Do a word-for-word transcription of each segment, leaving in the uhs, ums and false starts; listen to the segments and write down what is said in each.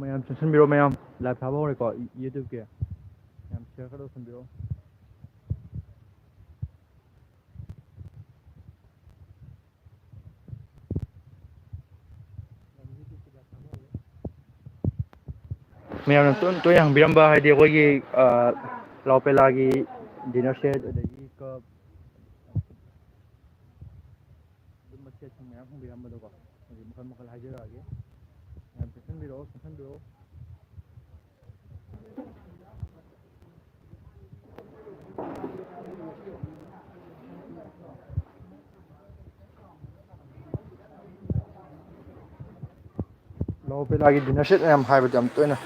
ꯃꯌꯥꯝ ꯆꯪꯁꯤꯟꯕꯤꯔꯣ, ꯃꯌꯥꯝ꯫ Live ꯊꯥꯕ ꯍꯧꯔꯦꯀꯣ, YouTubeꯀꯤ꯫ ꯃꯌꯥꯝ share ꯈꯔ ꯇꯧꯁꯟꯕꯤꯔꯣ꯫ ꯃꯌꯥꯝꯅ ꯇꯣꯏ-, ꯇꯣꯏꯅ ꯍꯪꯕꯤꯔꯝꯕ, ꯍꯥꯏꯗꯤ ꯑꯩꯈꯣꯏꯒꯤ, ꯑ, ꯂꯥꯎꯄꯦꯂꯥꯒꯤ dinner set, ꯑꯗꯒꯤ cup, ꯑꯗꯨꯝꯕ setꯁꯤꯡ ꯃꯌꯥꯝ ꯍꯪꯕꯤꯔꯝꯕꯗꯣꯀꯣ꯫ ꯍꯧꯖꯤꯛ ꯃꯈꯜ ꯃꯈꯜ ꯍꯥꯏꯖꯔꯛꯑꯒꯦ꯫ ꯃꯌꯥꯝ ꯆꯪꯁꯤꯟꯕꯤꯔꯛꯑꯣ, ꯆꯪꯁꯤꯟꯕꯤꯔꯛꯑꯣ꯫ ꯂꯥꯎꯄꯦꯂꯥꯒꯤ dinner set ꯃꯌꯥꯝ ꯍꯥꯏꯕꯗꯣ ꯌꯥꯝ ꯇꯣꯏꯅ꯫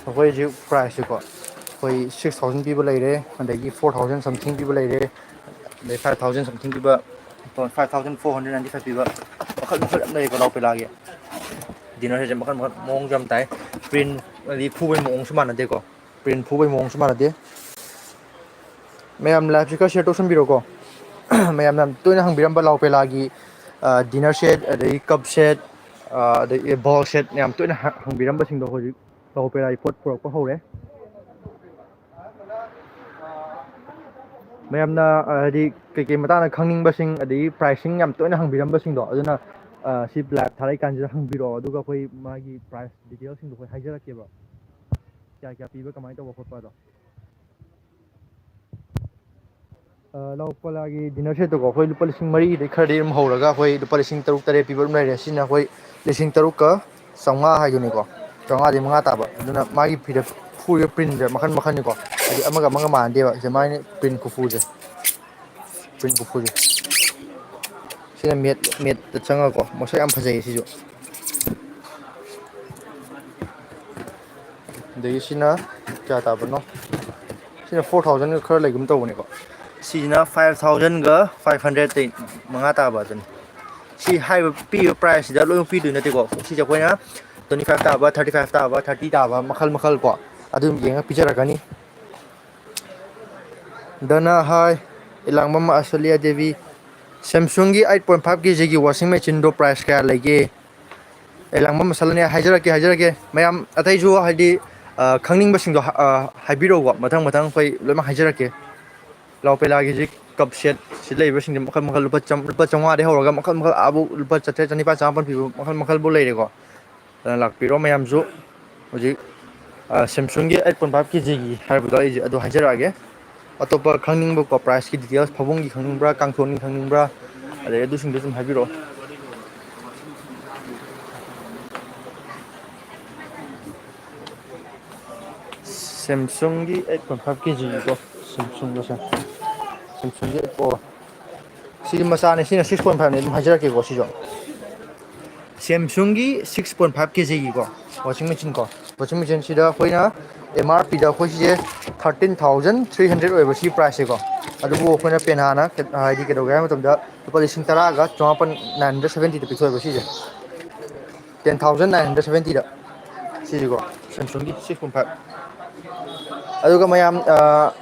ꯑꯩꯈꯣꯏ ꯍꯧꯖꯤꯛ priceꯁꯦꯀꯣ, ꯑꯩꯈꯣꯏ six thousand ꯄꯤꯕ ꯂꯩꯔꯦ, ꯑꯗꯒꯤ four thousand something ꯄꯤꯕ ꯂꯩꯔꯦ, ꯑꯗꯩ five thousand something ꯄꯤꯕ, five thousand four hundred ninety five ꯄꯤꯕ, ꯃꯈꯜ ꯃꯈꯜ ꯌꯥꯝ ꯂꯩꯌꯦꯀꯣ ꯂꯥꯎꯄꯦꯂꯥꯒꯤ꯫ Dinner setꯁꯦ ꯃꯈꯜ ꯃꯈꯜ ꯃꯑꯣꯡꯁꯨ ꯌꯥꯝ ꯇꯥꯏ꯫ Print, ꯑꯗꯩ ꯐꯨꯕꯒꯤ ꯃꯑꯣꯡꯁꯨ ꯃꯥꯟꯅꯗꯦꯀꯣ꯫ Print ꯐꯨꯕꯒꯤ ꯃꯑꯣꯡꯁꯨ ꯃꯥꯟꯅꯗꯦ꯫ ꯃꯌꯥꯝ liveꯁꯦ ꯈꯔ share ꯇꯧꯁꯟꯕꯤꯔꯣꯀꯣ꯫ ꯃꯌꯥꯝꯅ ꯌꯥꯝ ꯇꯣꯏꯅ ꯍꯪꯕꯤꯔꯝꯕ ꯂꯥꯎꯄꯦꯂꯥꯒꯤ, ꯑ, dinner set, ꯑꯗꯒꯤ cup set, ꯑ, ꯑꯗꯒꯤ bowl set ꯌꯥꯝ ꯇꯣꯏꯅ ꯍ-, ꯍꯪꯕꯤꯔꯝꯕꯁꯤꯡꯗꯣ ꯍꯧꯖꯤꯛ ꯂꯥꯎꯄꯦꯂꯥꯒꯤ ꯄꯣꯠ ꯄꯨꯔꯛꯄ ꯍꯧꯔꯦ꯫ ꯃꯌꯥꯝꯅ, ꯑ, ꯍꯥꯏꯗꯤ ꯀꯩꯀꯩ ꯃꯇꯥꯡꯗ ꯈꯪꯅꯤꯡꯕꯁꯤꯡ, ꯑꯗꯒꯤ pricing ꯌꯥꯝ ꯇꯣꯏꯅ ꯍꯪꯕꯤꯔꯝꯕꯁꯤꯡꯗꯣ, ꯑꯗꯨꯅ, ꯑ, ꯁꯤ live ꯊꯥꯔꯛꯏꯀꯥꯟꯁꯤꯗ ꯍꯪꯕꯤꯔꯛꯑꯣ, ꯑꯗꯨꯒ ꯑꯩꯈꯣꯏ ꯃꯥꯒꯤ price detailꯁꯤꯡꯗꯣ ꯑꯩꯈꯣꯏ ꯍꯥꯏꯖꯔꯛꯀꯦꯕ꯫ ꯀꯌꯥ ꯀꯌꯥ ꯄꯤꯕ, ꯀꯃꯥꯏꯅ ꯇꯧꯕ ꯈꯣꯠꯄ ꯑꯗꯣ꯫ ꯑ, ꯂꯥꯎꯄꯦꯂꯥꯒꯤ dinner setꯇꯣꯀꯣ, ꯑꯩꯈꯣꯏ ꯂꯨꯄꯥ ꯂꯤꯁꯤꯡ ꯃꯔꯤꯗꯒꯤ ꯈꯔꯗꯤ ꯑꯗꯨꯝ ꯍꯧꯔꯒ ꯑꯩꯈꯣꯏ ꯂꯨꯄꯥ ꯂꯤꯁꯤꯡ ꯇꯔꯨꯛ ꯇꯔꯦꯠ ꯄꯤꯕ ꯑꯗꯨꯝ ꯂꯩꯔꯦ꯫ ꯁꯤꯅ ꯑꯩꯈꯣꯏ ꯂꯤꯁꯤꯡ ꯇꯔꯨꯛꯀ ꯆꯥꯝꯃꯉꯥ ꯍꯥꯏꯗꯨꯅꯤꯀꯣ, ꯆꯥꯝꯃꯉꯥꯗꯤ ꯃꯉꯥ ꯇꯥꯕ꯫ ꯑꯗꯨꯅ ꯃꯥꯒꯤ ꯐꯤꯗ ꯐꯨꯔꯤꯕ printꯁꯦ ꯃꯈꯟ ꯃꯈꯟꯅꯤꯀꯣ, ꯍꯥꯏꯗꯤ ꯑꯃꯒ ꯑꯃꯒ ꯃꯥꯟꯅꯗꯦꯕ꯫ ꯁꯤꯁꯦ ꯃꯥꯒꯤ print ꯈꯨꯐꯨꯁꯦ꯫ Print ꯈꯨꯐꯨꯁꯦ꯫ ꯁꯤꯅ matte, matteꯇ ꯆꯪꯉꯒꯀꯣ, ꯃꯁꯛ ꯌꯥꯝ ꯐꯖꯩꯌꯦ ꯁꯤꯁꯨ꯫ ꯑꯗꯒꯤ ꯁꯤꯅ ꯀꯌꯥ ꯇꯥꯕꯅꯣ? ꯁꯤꯅ four thousandꯒ ꯈꯔ ꯂꯩꯒꯨꯝ ꯇꯧꯕꯅꯦꯀꯣ꯫ ꯁꯤꯁꯤꯅ five thousandꯒ five hundredꯇꯩ ꯃꯉꯥ ꯇꯥꯕ ꯑꯗꯨꯅꯤ꯫ ꯁꯤ ꯍꯥꯏꯔꯤꯕ ꯄꯤꯔꯤꯕ priceꯁꯤꯗ ꯂꯣꯏꯅꯃꯛ ꯄꯤꯗꯣꯏ ꯅꯠꯇꯦꯀꯣ꯫ ꯁꯤꯁꯦ ꯑꯩꯈꯣꯏꯅ twenty five ꯇꯥꯕ, thirty five ꯇꯥꯕ, thirty ꯇꯥꯕ ꯃꯈꯜ ꯃꯈꯜ ꯀꯣ, ꯑꯗꯨꯝ ꯌꯦꯡꯉ ꯄꯤꯖꯔꯛꯀꯅꯤ꯫ ꯗꯅ ꯍꯥꯏ, ꯏꯂꯥꯡꯕꯝ ꯑꯁꯂꯤꯌꯥ Devi, Samsungꯒꯤ eight point five kgꯒꯤ washing machineꯗꯣ price ꯀꯌꯥ ꯂꯩꯒꯦ? ꯑꯦ, ꯂꯥꯡꯕꯝ ꯃꯁꯥꯂꯥꯅꯦ, ꯍꯥꯏꯖꯔꯛꯀꯦ, ꯍꯥꯏꯖꯔꯛꯀꯦ꯫ ꯃꯌꯥꯝ ꯑꯇꯩꯁꯨ ꯍꯥꯏꯗꯤ, ꯑ, ꯈꯪꯅꯤꯡꯕꯁꯤꯡꯗꯣ ꯍ-, ꯑ, ꯍꯥꯏꯕꯤꯔꯛꯎꯀꯣ, ꯃꯊꯪ ꯃꯊꯪ ꯑꯩꯈꯣꯏ ꯂꯣꯏꯅꯃꯛ ꯍꯥꯏꯖꯔꯛꯀꯦ꯫ ꯂꯥꯎ ꯄꯦꯂꯥꯒꯤ ꯍꯧꯖꯤꯛ ꯀꯞ ꯁꯦꯠ ꯁꯤ ꯂꯩꯔꯤꯕꯁꯤꯡꯁꯦ ꯃꯈꯜ ꯃꯈꯜ, ꯂꯨꯄꯥ ꯆꯥꯝ-, ꯂꯨꯄꯥ ꯆꯥꯝꯃꯉꯥꯗꯒꯤ ꯍꯧꯔꯒ ꯃꯈꯜ ꯃꯈꯜ ꯑꯥꯕꯨꯛ ꯂꯨꯄꯥ ꯆꯥꯇ꯭ꯔꯦꯠ, ꯆꯅꯤꯄꯥꯟ, ꯆꯃꯥꯄꯟ ꯄꯤꯕ ꯃꯈꯜ ꯃꯈꯜꯕꯨ ꯂꯩꯔꯦꯀꯣ꯫ ꯑꯗꯨꯅ ꯂꯥꯛꯄꯤꯔꯣ ꯃꯌꯥꯝꯁꯨ꯫ ꯍꯧꯖꯤꯛ, ꯑ, Samsungꯒꯤ eight point five KGꯒꯤ ꯍꯥꯏꯔꯤꯕꯗꯣ ꯑꯩꯁꯦ ꯑꯗꯨ ꯍꯥꯏꯖꯔꯛꯑꯒꯦ꯫ ꯑꯇꯣꯞꯄ ꯈꯪꯅꯤꯡꯕꯀꯣ, priceꯀꯤ details, ꯐꯃꯨꯡꯒꯤ ꯈꯪꯅꯤꯡꯕ꯭ꯔꯥ, ꯀꯥꯡꯊꯣꯟꯒꯤ ꯈꯪꯅꯤꯡꯕ꯭ꯔꯥ, ꯑꯗꯩ ꯑꯗꯨꯁꯤꯡꯗꯣ ꯑꯗꯨꯝ ꯍꯥꯏꯕꯤꯔꯛꯑꯣ꯫ Samsungꯒꯤ eight point five KGꯒꯤꯀꯣ, Samsungꯒꯁꯦ, Samsungꯒꯤ eight point, ꯁꯤꯗꯤ ꯃꯆꯥꯅꯦ, ꯁꯤꯅ six point fiveꯅꯦ, ꯑꯗꯨꯝ ꯍꯥꯏꯖꯔꯛꯀꯦꯀꯣ꯫ ꯁꯤꯁꯨ Samsungꯒꯤ six point five KGꯒꯤꯀꯣ, washing machine ꯀꯣ, washing machineꯁꯤꯗ ꯑꯩꯈꯣꯏꯅ MRPꯗ ꯑꯩꯈꯣꯏ ꯁꯤꯁꯦ thirteen thousand three hundred ꯑꯣꯏꯕ ꯁꯤ priceꯁꯦꯀꯣ꯫ ꯑꯗꯨꯕꯨ ꯑꯩꯈꯣꯏꯅ ꯄꯦꯅꯥꯅ ꯀ-, ꯍꯥꯏꯗꯤ ꯀꯩꯗꯧꯒꯦ ꯍꯥꯏꯕ ꯃꯇꯝꯗ ꯂꯨꯄꯥ ꯂꯤꯁꯤꯡ ꯇꯔꯥꯒ ꯆꯃꯥꯄꯟ, nine hundred seventyꯗ ꯄꯤꯊꯣꯛꯑꯦꯕ ꯁꯤꯁꯦ꯫ Ten thousand nine hundred seventyꯗ ꯁꯤꯁꯤꯀꯣ, Samsungꯒꯤ six point five꯫ ꯑꯗꯨꯒ ꯃꯌꯥꯝ, ꯑ,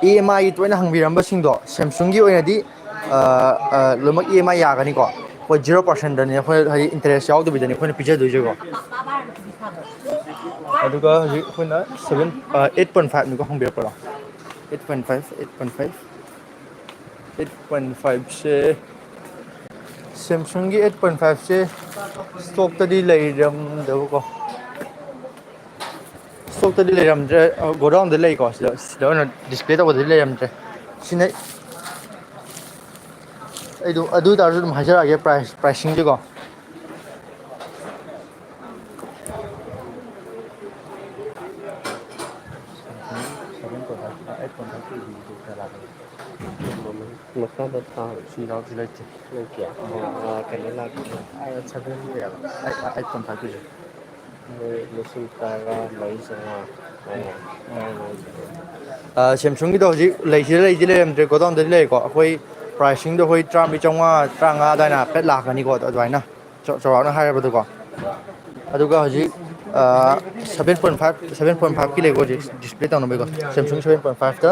EMIꯒꯤ ꯇꯣꯏꯅ ꯍꯪꯕꯤꯔꯝꯕꯁꯤꯡꯗꯣ, Samsungꯒꯤ ꯑꯣꯏꯅꯗꯤ, ꯑ, ꯑ, ꯂꯣꯏꯅꯃꯛ EMI ꯌꯥꯒꯅꯤꯀꯣ꯫ ꯑꯩꯈꯣꯏ zero percentꯗꯅꯤ, ꯑꯩꯈꯣꯏ ꯍꯥꯏꯗꯤ interest ꯌꯥꯎꯗꯕꯤꯗꯅꯤ ꯑꯩꯈꯣꯏꯅ ꯄꯤꯖꯗꯣꯏꯁꯦꯀꯣ꯫ ꯑꯗꯨꯒ ꯍꯧꯖꯤꯛ ꯑꯩꯈꯣꯏꯅ seven, ꯑ, eight point fiveꯅꯤꯀꯣ ꯍꯪꯕꯤꯔꯛꯄꯗꯣ꯫ Eight point five, eight point five꯫ Eight point fiveꯁꯦ, Samsungꯒꯤ eight point fiveꯁꯦ stockꯇꯗꯤ ꯂꯩꯔꯝꯗꯕꯀꯣ꯫ Stockꯇꯗꯤ ꯂꯩꯔꯝꯗ꯭ꯔꯦ, ꯑ, godownꯗ ꯂꯩꯀꯣ, ꯁꯤꯗ, ꯁꯤꯗ ꯑꯣꯏꯅ display ꯇꯧꯕꯗꯗꯤ ꯂꯩꯔꯝꯗ꯭ꯔꯦ꯫ ꯁꯤꯅ ꯑꯩꯗꯣ ꯑꯗꯨ ꯑꯣꯏ ꯇꯥꯔꯁꯨ ꯑꯗꯨꯝ ꯍꯥꯏꯖꯔꯛꯑꯒꯦ, price, pricingꯁꯦꯀꯣ꯫ Seven point five, eight point five KGꯒꯤꯗꯨ ꯀꯌꯥ ꯂꯥꯛꯀꯅꯤ? ꯃꯈꯥꯗ ꯊꯥ ꯁꯤ ꯌꯥꯎꯗꯤ ꯂꯩꯇꯦ꯫ ꯂꯩꯇꯦ? ꯑꯣ, ꯑ, ꯀꯩꯅꯣ ꯂꯥꯛꯀꯅꯤ꯫ ꯑ, seven ꯀꯌꯥ? Eight, eight point five KG꯫ ꯃꯣꯏ ꯂꯤꯁꯤꯡ ꯇꯔꯥ ꯃꯔꯤ ꯆꯥꯝꯃꯉꯥ꯫ ꯑ, Samsungꯒꯤꯗꯣ ꯍꯧꯖꯤꯛ ꯂꯩꯁꯤꯗ ꯂꯩꯗꯤ ꯂꯩꯔꯝꯗ꯭ꯔꯦ, godownꯗꯗꯤ ꯂꯩꯔꯦꯀꯣ꯫ ꯑꯩꯈꯣꯏ pricingꯗꯣ ꯑꯩꯈꯣꯏ ꯇꯔꯥꯃꯔꯤ ꯆꯥꯝꯃꯉꯥ, ꯇꯔꯥꯃꯉꯥ ꯑꯗꯨꯋꯥꯏꯅ ꯍꯥꯏꯐꯦꯠ ꯂꯥꯛꯀꯅꯤꯀꯣ, ꯑꯗꯨꯃꯥꯏꯅ꯫ ꯆꯥꯎ-, ꯆꯥꯎꯔꯥꯛꯅ ꯍꯥꯏꯔꯕꯗꯀꯣ꯫ ꯑꯗꯨꯒ ꯍꯧꯖꯤꯛ, ꯑ, seven point five, seven point fiveꯀꯤ ꯂꯩꯀꯣ ꯍꯧꯖꯤꯛ display ꯇꯧꯅꯕꯒꯤꯀꯣ꯫ Samsung seven point fiveꯇ,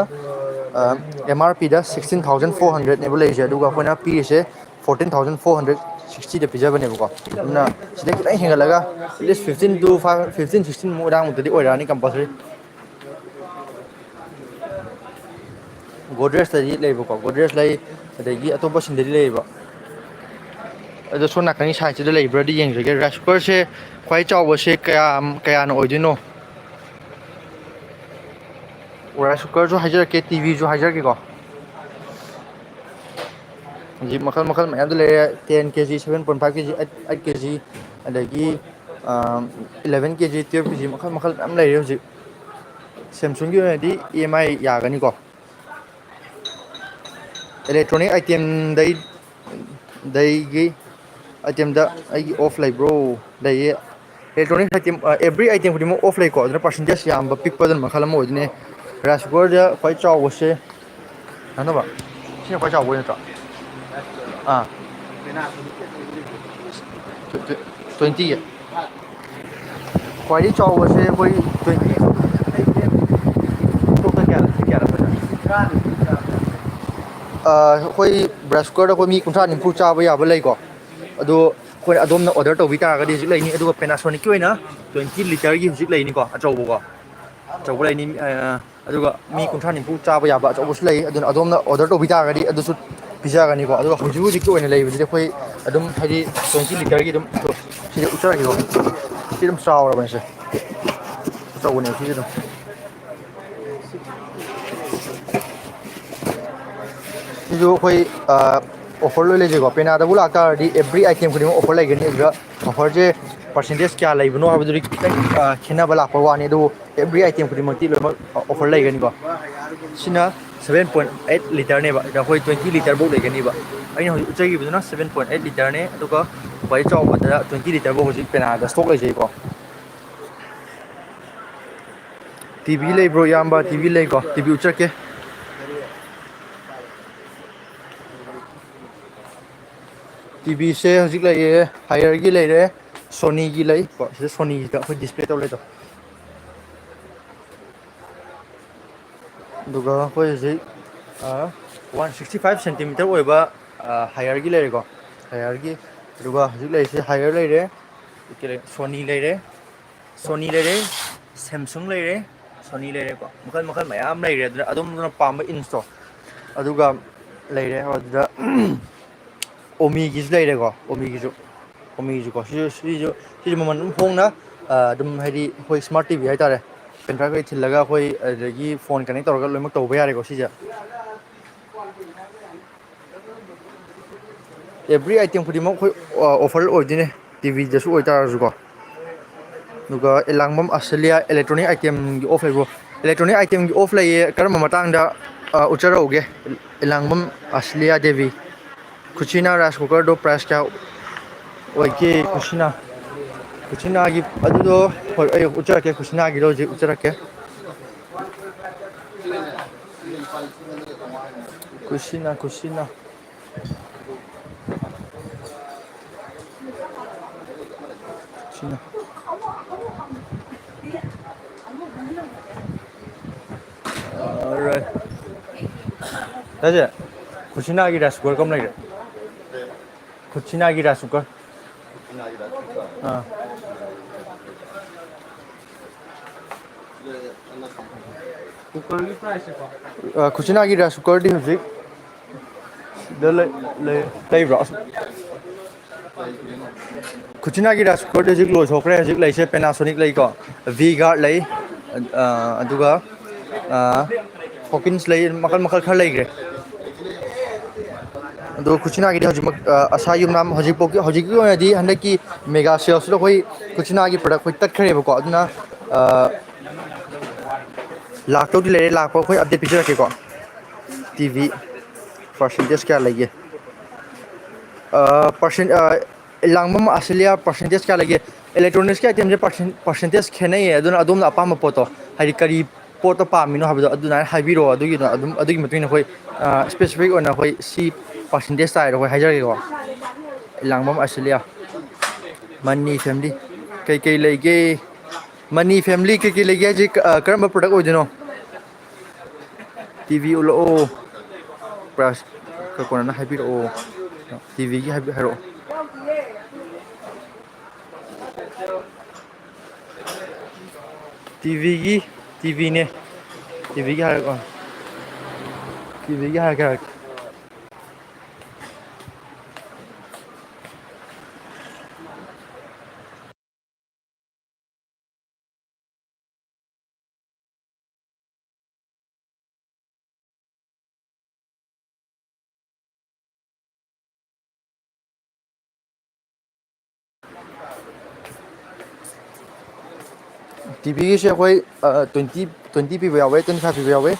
ꯑ, MRPꯗ sixteen thousand four hundredꯅꯦꯕ ꯂꯩꯔꯤꯁꯦ, ꯑꯗꯨꯒ ꯑꯩꯈꯣꯏꯅ ꯄꯤꯔꯤꯁꯦ fourteen thousand four hundred꯫ ꯁꯤꯛꯁꯇꯤꯗ ꯄꯤꯖꯕꯅꯦꯕꯀꯣ꯫ ꯑꯗꯨꯅ ꯁꯤꯗ ꯈꯤꯇꯪ ꯍꯦꯟꯒꯠꯂꯒ at least fifteen to five, fifteen, sixteen ꯃꯨꯛ ꯑꯗꯥꯏꯃꯨꯛꯇꯗꯤ ꯑꯣꯏꯔꯛꯑꯅꯤ compulsory꯫ ꯒꯣꯗ꯭ꯔꯦꯖꯇꯗꯤ ꯂꯩꯕꯀꯣ, ꯒꯣꯗ꯭ꯔꯦꯖ ꯂꯩ, ꯑꯗꯒꯤ ꯑꯇꯣꯞꯄꯁꯤꯡꯗꯗꯤ ꯂꯩꯌꯦꯕ꯫ ꯑꯗꯣ ꯁꯣꯝ ꯅꯥꯀꯟꯒꯤ ꯁꯥꯏꯠꯁꯤꯗ ꯂꯩꯕ꯭ꯔꯥꯗꯤ ꯌꯦꯡꯖꯒꯦ꯫ ꯔꯥꯏꯁ ꯀꯨꯀꯔꯁꯦ ꯈ꯭ꯋꯥꯏ ꯆꯥꯎꯕꯁꯦ ꯀꯌꯥ, ꯀꯌꯥꯅ ꯑꯣꯏꯗꯣꯏꯅꯣ? ꯔꯥꯏꯁ ꯀꯨꯀꯔꯁꯨ ꯍꯥꯏꯖꯔꯛꯀꯦ, ꯇꯤ ꯚꯤꯁꯨ ꯍꯥꯏꯖꯔꯛꯀꯦꯀꯣ꯫ ꯍꯧꯖꯤꯛ ꯃꯈꯜ ꯃꯈꯜ ꯃꯌꯥꯝꯗ ꯂꯩꯔꯦ, ten K G, seven point five K G, eight K G, ꯑꯗꯒꯤ eleven K G, twelve K G, ꯃꯈꯜ ꯃꯈꯜ ꯃꯌꯥꯝ ꯂꯩꯔꯦ ꯍꯧꯖꯤꯛ꯫ ꯁꯦꯝꯁꯨꯡꯒꯤ ꯑꯣꯏꯅꯗꯤ ꯏ ꯑꯦꯝ ꯑꯥꯏ ꯌꯥꯒꯅꯤꯀꯣ꯫ Electronic item ꯗꯩ, ꯗꯩꯒꯤ item ꯗ ꯑꯩꯒꯤ off ꯂꯩꯕ꯭ꯔꯣ? ꯂꯩꯌꯦ꯫ Electronic item, ꯑ, every item ꯈꯨꯗꯤꯡꯃꯛ off ꯂꯩꯀꯣ, ꯑꯗꯨꯅ percentage ꯌꯥꯝꯕ ꯄꯤꯛꯄ ꯑꯗꯨꯅ ꯃꯈꯜ ꯑꯃ ꯑꯣꯏꯗꯣꯏꯅꯦ꯫ Rice cooker ꯗ ꯈ꯭ꯋꯥꯏ ꯆꯥꯎꯕꯁꯦ, ꯀꯩꯅꯣ ꯇꯧꯕ? ꯁꯤꯅ ꯈ꯭ꯋꯥꯏ ꯆꯥꯎꯕ ꯑꯣꯏ ꯅꯠꯇ꯭ꯔꯣ? ꯑꯥ꯫ Twenty꯫ ꯈ꯭ꯋꯥꯏꯗꯒꯤ ꯆꯥꯎꯕꯁꯦ ꯑꯩꯈꯣꯏ twenty꯫ ꯑꯇꯣꯞꯄ ꯀꯌꯥ ꯂꯩ? ꯀꯌꯥ ꯂꯩ? ꯑꯥ, ꯑꯩꯈꯣꯏ rice cooker ꯗ ꯑꯩꯈꯣꯏ ꯃꯤ ꯀꯨꯟꯊ꯭ꯔꯥ ꯅꯤꯐꯨ ꯆꯥꯕ ꯌꯥꯕ ꯂꯩꯀꯣ꯫ ꯑꯗꯣ ꯑꯩꯈꯣꯏ ꯑꯗꯣꯝꯅ order ꯇꯧꯕꯤ ꯇꯥꯔꯒꯗꯤ ꯍꯧꯖꯤꯛ ꯂꯩꯅꯤ꯫ ꯑꯗꯨꯒ Panasonic ꯀꯤ ꯑꯣꯏꯅ twenty litre ꯒꯤ ꯍꯧꯖꯤꯛ ꯂꯩꯅꯤꯀꯣ, ꯑꯆꯧꯕꯀꯣ꯫ ꯑꯆꯧꯕ ꯂꯩꯅꯤ꯫ ꯑ, ꯑꯗꯨꯒ ꯃꯤ ꯀꯨꯟꯊ꯭ꯔꯥ ꯅꯤꯐꯨ ꯆꯥꯕ ꯌꯥꯕ ꯑꯆꯧꯕꯁꯨ ꯂꯩ꯫ ꯑꯗꯨꯅ ꯑꯗꯣꯝꯅ order ꯇꯧꯕꯤ ꯇꯥꯔꯒꯗꯤ ꯑꯗꯨꯁꯨ ꯄꯤꯖꯒꯅꯤꯀꯣ꯫ ꯑꯗꯨꯒ ꯍꯧꯖꯤꯛ ꯍꯧꯖꯤꯛꯀꯤ ꯑꯣꯏꯅ ꯂꯩꯕꯁꯤꯗꯤ ꯑꯩꯈꯣꯏ ꯑꯗꯨꯝ, ꯍꯥꯏꯗꯤ, twenty litre ꯒꯤ ꯑꯗꯨꯝ ꯁꯤꯗ ꯎꯠꯆꯔꯒꯦꯀꯣ꯫ ꯁꯤ ꯑꯗꯨꯝ ꯆꯥꯎꯔꯕꯅꯦ ꯁꯦ꯫ ꯑꯆꯧꯕꯅꯦ ꯁꯤꯁꯦ ꯑꯗꯨꯝ꯫ ꯁꯤꯁꯨ ꯑꯩꯈꯣꯏ, ꯑ, offer ꯂꯣꯏ ꯂꯩꯖꯩꯀꯣ꯫ Panasonic ꯗꯕꯨ ꯂꯥꯛꯇꯥꯔꯗꯤ every item ꯈꯨꯗꯤꯡꯃꯛ offer ꯂꯩꯒꯅꯤ꯫ ꯑꯗꯨꯗ offer ꯁꯦ percentage ꯀꯌꯥ ꯂꯩꯕꯅꯣ ꯍꯥꯏꯕꯗꯨꯗꯤ ꯈꯤꯇꯪ, ꯑ, ꯈꯦꯠꯅꯕ ꯂꯥꯛꯄ ꯋꯥꯅꯤ꯫ ꯑꯗꯨꯕꯨ every item ꯈꯨꯗꯤꯡꯃꯛꯇꯤ ꯂꯣꯏꯅꯃꯛ offer ꯂꯩꯒꯅꯤꯀꯣ꯫ ꯁꯤꯅ seven point eight litre ꯅꯦꯕ, ꯑꯗ ꯑꯩꯈꯣꯏ twenty litre ꯐꯥꯎ ꯂꯩꯒꯅꯤꯕ꯫ ꯑꯩꯅ ꯍꯧꯖꯤꯛ ꯎꯠꯆꯈꯤꯕꯗꯨꯅ seven point eight litre ꯅꯦ, ꯑꯗꯨꯒ ꯈ꯭ꯋꯥꯏ ꯆꯥꯎꯕꯗ twenty litre ꯐꯥꯎ ꯍꯧꯖꯤꯛ Panasonic ꯗ stock ꯂꯩꯖꯩꯀꯣ꯫ ꯇꯤ ꯚꯤ ꯂꯩꯕ꯭ꯔꯣ, ꯏꯌꯥꯝꯕ? ꯇꯤ ꯚꯤ ꯂꯩꯀꯣ, ꯇꯤ ꯚꯤ ꯎꯠꯆꯔꯛꯀꯦ꯫ ꯇꯤ ꯚꯤꯁꯦ ꯍꯧꯖꯤꯛ ꯂꯩꯌꯦ, Haier ꯒꯤ ꯂꯩꯔꯦ, Sony ꯒꯤ ꯂꯩ ꯀꯣ꯫ ꯁꯤꯗ Sony ꯒꯤꯗ ꯑꯩꯈꯣꯏ display ꯇꯧ ꯂꯩꯗꯣ꯫ ꯑꯗꯨꯒ ꯑꯩꯈꯣꯏ ꯍꯧꯖꯤꯛ, ꯑ, one sixty five centimetre ꯑꯣꯏꯕ, ꯑ, Haier ꯒꯤ ꯂꯩꯔꯦꯀꯣ꯫ Haier ꯒꯤ ꯑꯗꯨꯒ ꯍꯧꯖꯤꯛ ꯂꯩꯔꯤꯁꯦ ꯍꯥꯏꯌꯔ ꯂꯩꯔꯦ, ꯁꯣꯅꯤ ꯂꯩꯔꯦ, ꯁꯣꯅꯤ ꯂꯩꯔꯦ, ꯁꯦꯝꯁꯨꯡ ꯂꯩꯔꯦ, ꯁꯣꯅꯤ ꯂꯩꯔꯦꯀꯣ꯫ ꯃꯈꯜ ꯃꯈꯜ ꯃꯌꯥꯝ ꯂꯩꯔꯦ꯫ ꯑꯗꯨꯅ ꯑꯗꯣꯝꯅ ꯄꯥꯝꯕ ꯏꯟꯁꯇꯣ ꯑꯗꯨꯒ ꯂꯩꯔꯦ꯫ ꯑꯗꯨꯗ ꯑꯣꯃꯤꯒꯤꯁꯨ ꯂꯩꯔꯦꯀꯣ, ꯑꯣꯃꯤꯒꯤꯁꯨ, ꯑꯣꯃꯤꯒꯤꯁꯨꯀꯣ꯫ ꯁꯤꯁꯨ, ꯁꯤꯁꯨ, ꯁꯤꯁꯨ ꯃꯃꯜ ꯑꯗꯨꯝ ꯍꯣꯡꯅ, ꯑ, ꯑꯗꯨꯝ ꯍꯥꯏꯗꯤ ꯑꯩꯈꯣꯏ ꯁ꯭ꯃꯥꯔꯠ ꯇꯤ ꯚꯤ ꯍꯥꯏꯇꯥꯔꯦ, ꯄꯦꯟ ꯗ꯭ꯔꯥꯏꯚ ꯊꯤꯜꯂꯒ ꯑꯩꯈꯣꯏ ꯑꯗꯨꯗꯒꯤ ꯐꯣꯟ ꯀꯅꯦꯛ ꯇꯧꯔꯒ ꯂꯣꯏꯅꯃꯛ ꯇꯧꯕ ꯌꯥꯔꯦꯀꯣ ꯁꯤꯁꯦ꯫ ꯑꯦꯕ꯭ꯔꯤ ꯑꯥꯏꯇꯦꯝ ꯈꯨꯗꯤꯡꯃꯛ ꯑꯩꯈꯣꯏ, ꯑ, ꯑꯣꯐꯔ ꯑꯣꯏꯗꯣꯏꯅꯦ, ꯇꯤ ꯚꯤꯗꯁꯨ ꯑꯣꯏꯇꯥꯔꯁꯨꯀꯣ꯫ ꯑꯗꯨꯒ ꯑꯦꯂꯥꯡꯕꯝ ꯑꯁꯇ꯭ꯔꯦꯂꯤꯌꯥ ꯏꯂꯦꯛꯇ꯭ꯔꯣꯅꯤꯛ ꯑꯥꯏꯇꯦꯝꯒꯤ ꯑꯣꯐ ꯂꯩꯕ꯭ꯔꯣ? ꯏꯂꯦꯛꯇ꯭ꯔꯣꯅꯤꯛ ꯑꯥꯏꯇꯦꯝꯒꯤ ꯑꯣꯐ ꯂꯩꯌꯦ꯫ ꯀꯔꯝꯕ ꯃꯇꯥꯡꯗ, ꯑ, ꯎꯠꯆꯔꯛꯎꯒꯦ? ꯑꯦꯂꯥꯡꯕꯝ ꯑꯁꯇ꯭ꯔꯦꯂꯤꯌꯥ ꯗꯦꯕꯤ꯫ ꯈꯨꯠꯁꯤꯅ ꯔꯥꯏꯁ ꯀꯨꯀꯔꯗꯣ ꯄ꯭ꯔꯥꯏꯁ ꯀꯌꯥ ꯑꯣꯏꯒꯦ? ꯈꯨꯠꯁꯤꯅ, ꯈꯨꯠꯁꯤꯅꯥꯒꯤ ꯑꯗꯨꯗꯣ, ꯍꯣꯏ, ꯑꯩ ꯎꯠꯆꯔꯛꯀꯦ, ꯈꯨꯠꯁꯤꯅꯥꯒꯤꯗꯣ ꯍꯧꯖꯤꯛ ꯎꯠꯆꯔꯛꯀꯦ꯫ ꯈꯨꯠꯁꯤꯅ, ꯈꯨꯠꯁꯤꯅ꯫ ꯁꯤꯅ꯫ Alright. ꯇꯥꯖꯦ, ꯈꯨꯠꯁꯤꯅꯥꯒꯤ ꯔꯥꯏꯁ ꯀꯨꯀꯔ ꯀꯝ ꯂꯩꯒꯦ? ꯈꯨꯠꯁꯤꯅꯥꯒꯤ ꯔꯥꯏꯁ ꯀꯨꯀꯔ꯫ ꯑꯥ꯫ ꯀꯨꯀꯔꯒꯤ ꯄ꯭ꯔꯥꯏꯁꯁꯦꯀꯣ? ꯑ, ꯈꯨꯠꯁꯤꯅꯥꯒꯤ ꯔꯥꯏꯁ ꯀꯨꯀꯔꯗꯤ ꯍꯧꯖꯤꯛ ꯁꯤꯗ ꯂꯩ-, ꯂꯩ-, ꯂꯩꯕ꯭ꯔꯣ? ꯑꯁ, ꯈꯨꯠꯁꯤꯅꯥꯒꯤ ꯔꯥꯏꯁ ꯀꯨꯀꯔꯗꯤ ꯍꯧꯖꯤꯛ ꯂꯣꯏꯊꯣꯛꯈ꯭ꯔꯦ꯫ ꯍꯧꯖꯤꯛ ꯂꯩꯁꯦ Panasonic ꯂꯩꯀꯣ, V Guard ꯂꯩ, ꯑ, ꯑꯗꯨꯒ, ꯑ, Hawkins ꯂꯩ, ꯃꯈꯜ ꯃꯈꯜ ꯈꯔ ꯂꯩꯈ꯭ꯔꯦ꯫ ꯑꯗꯣ ꯈꯨꯠꯁꯤꯅꯥꯒꯤꯗꯤ ꯍꯧꯖꯤꯛꯃꯛ, ꯑ, ꯑꯁꯥ ꯌꯨꯝꯅꯥꯝ ꯍꯧꯖꯤꯛꯐꯥꯎꯒꯤ, ꯍꯧꯖꯤꯛꯀꯤ ꯑꯣꯏꯅꯗꯤ ꯍꯟꯗꯛꯀꯤ mega sale ꯁꯤꯗ ꯑꯩꯈꯣꯏ ꯈꯨꯠꯁꯤꯅꯥꯒꯤ product ꯑꯩꯈꯣꯏ ꯇꯠꯈ꯭ꯔꯦꯕꯀꯣ꯫ ꯑꯗꯨꯅ, ꯑ, ꯂꯥꯛꯇꯧꯗꯤ ꯂꯩꯔꯦ, ꯂꯥꯛꯄ ꯑꯩꯈꯣꯏ update ꯄꯤꯖꯔꯛꯀꯦꯀꯣ꯫ ꯇꯤ ꯚꯤ percentage ꯀꯌꯥ ꯂꯩꯒꯦ? ꯑ, percent, ꯑ, ꯂꯥꯡꯕꯝ ꯑꯁꯇ꯭ꯔꯦꯂꯤꯌꯥ percentage ꯀꯌꯥ ꯂꯩꯒꯦ? Electronics ꯀꯤ item ꯁꯦ percent, percentage ꯈꯦꯠꯅꯩꯌꯦ꯫ ꯑꯗꯨꯅ ꯑꯗꯣꯝꯅ ꯑꯄꯥꯝꯕ ꯄꯣꯠꯇꯣ, ꯍꯥꯏꯗꯤ ꯀꯔꯤ ꯄꯣꯠꯇꯣ ꯄꯥꯝꯃꯤꯅꯣ ꯍꯥꯏꯕꯗꯣ ꯑꯗꯨꯃꯥꯏꯅ ꯍꯥꯏꯕꯤꯔꯛꯑꯣ꯫ ꯑꯗꯨꯒꯤꯗꯣ ꯑꯗꯨꯝ, ꯑꯗꯨꯒꯤ ꯃꯇꯨꯡ ꯏꯟꯅ ꯑꯩꯈꯣꯏ, ꯑ, specific ꯑꯣꯏꯅ ꯑꯩꯈꯣꯏ ꯁꯤ percentage ꯇꯥꯏꯔ ꯑꯩꯈꯣꯏ ꯍꯥꯏꯖꯔꯒꯦꯀꯣ꯫ ꯂꯥꯡꯕꯝ ꯑꯁꯇ꯭ꯔꯦꯂꯤꯌꯥ, ꯃꯅꯤ family ꯀꯩꯀꯩ ꯂꯩꯒꯦ? ꯃꯅꯤ family ꯀꯩꯀꯩ ꯂꯩꯒꯦ ꯍꯥꯏꯁꯦ, ꯑ, ꯀꯔꯝꯕ product ꯑꯣꯏꯗꯣꯏꯅꯣ? T V ꯎꯠꯂꯛꯑꯣ꯫ Price ꯈꯔ ꯀꯣꯟꯅꯅ ꯍꯥꯏꯕꯤꯔꯛꯑꯣ꯫ ꯇꯤ ꯚꯤꯒꯤ ꯍꯥꯏꯕꯤ-, ꯍꯥꯏꯔꯛꯑꯣ꯫ ꯇꯤꯚꯤꯒꯤ ꯇꯤꯚꯤꯅꯦ꯫ ꯇꯤꯚꯤꯒꯤ ꯍꯥꯏꯔꯛꯑꯣ꯫ ꯇꯤꯚꯤꯒꯤ ꯍꯥꯏꯔꯛꯀꯦ, ꯍꯥꯏꯔꯛꯀꯦ꯫ ꯇꯤꯚꯤꯒꯤꯁꯦ ꯑꯩꯈꯣꯏ, ꯑ, ꯇ꯭ꯋꯦꯟꯇꯤ, ꯇ꯭ꯋꯦꯟꯇꯤ ꯄꯤꯕ ꯌꯥꯎꯋꯦ, ꯇ꯭ꯋꯦꯟꯇꯤ ꯐꯥꯏꯚ ꯄꯤꯕ ꯌꯥꯎꯋꯦ,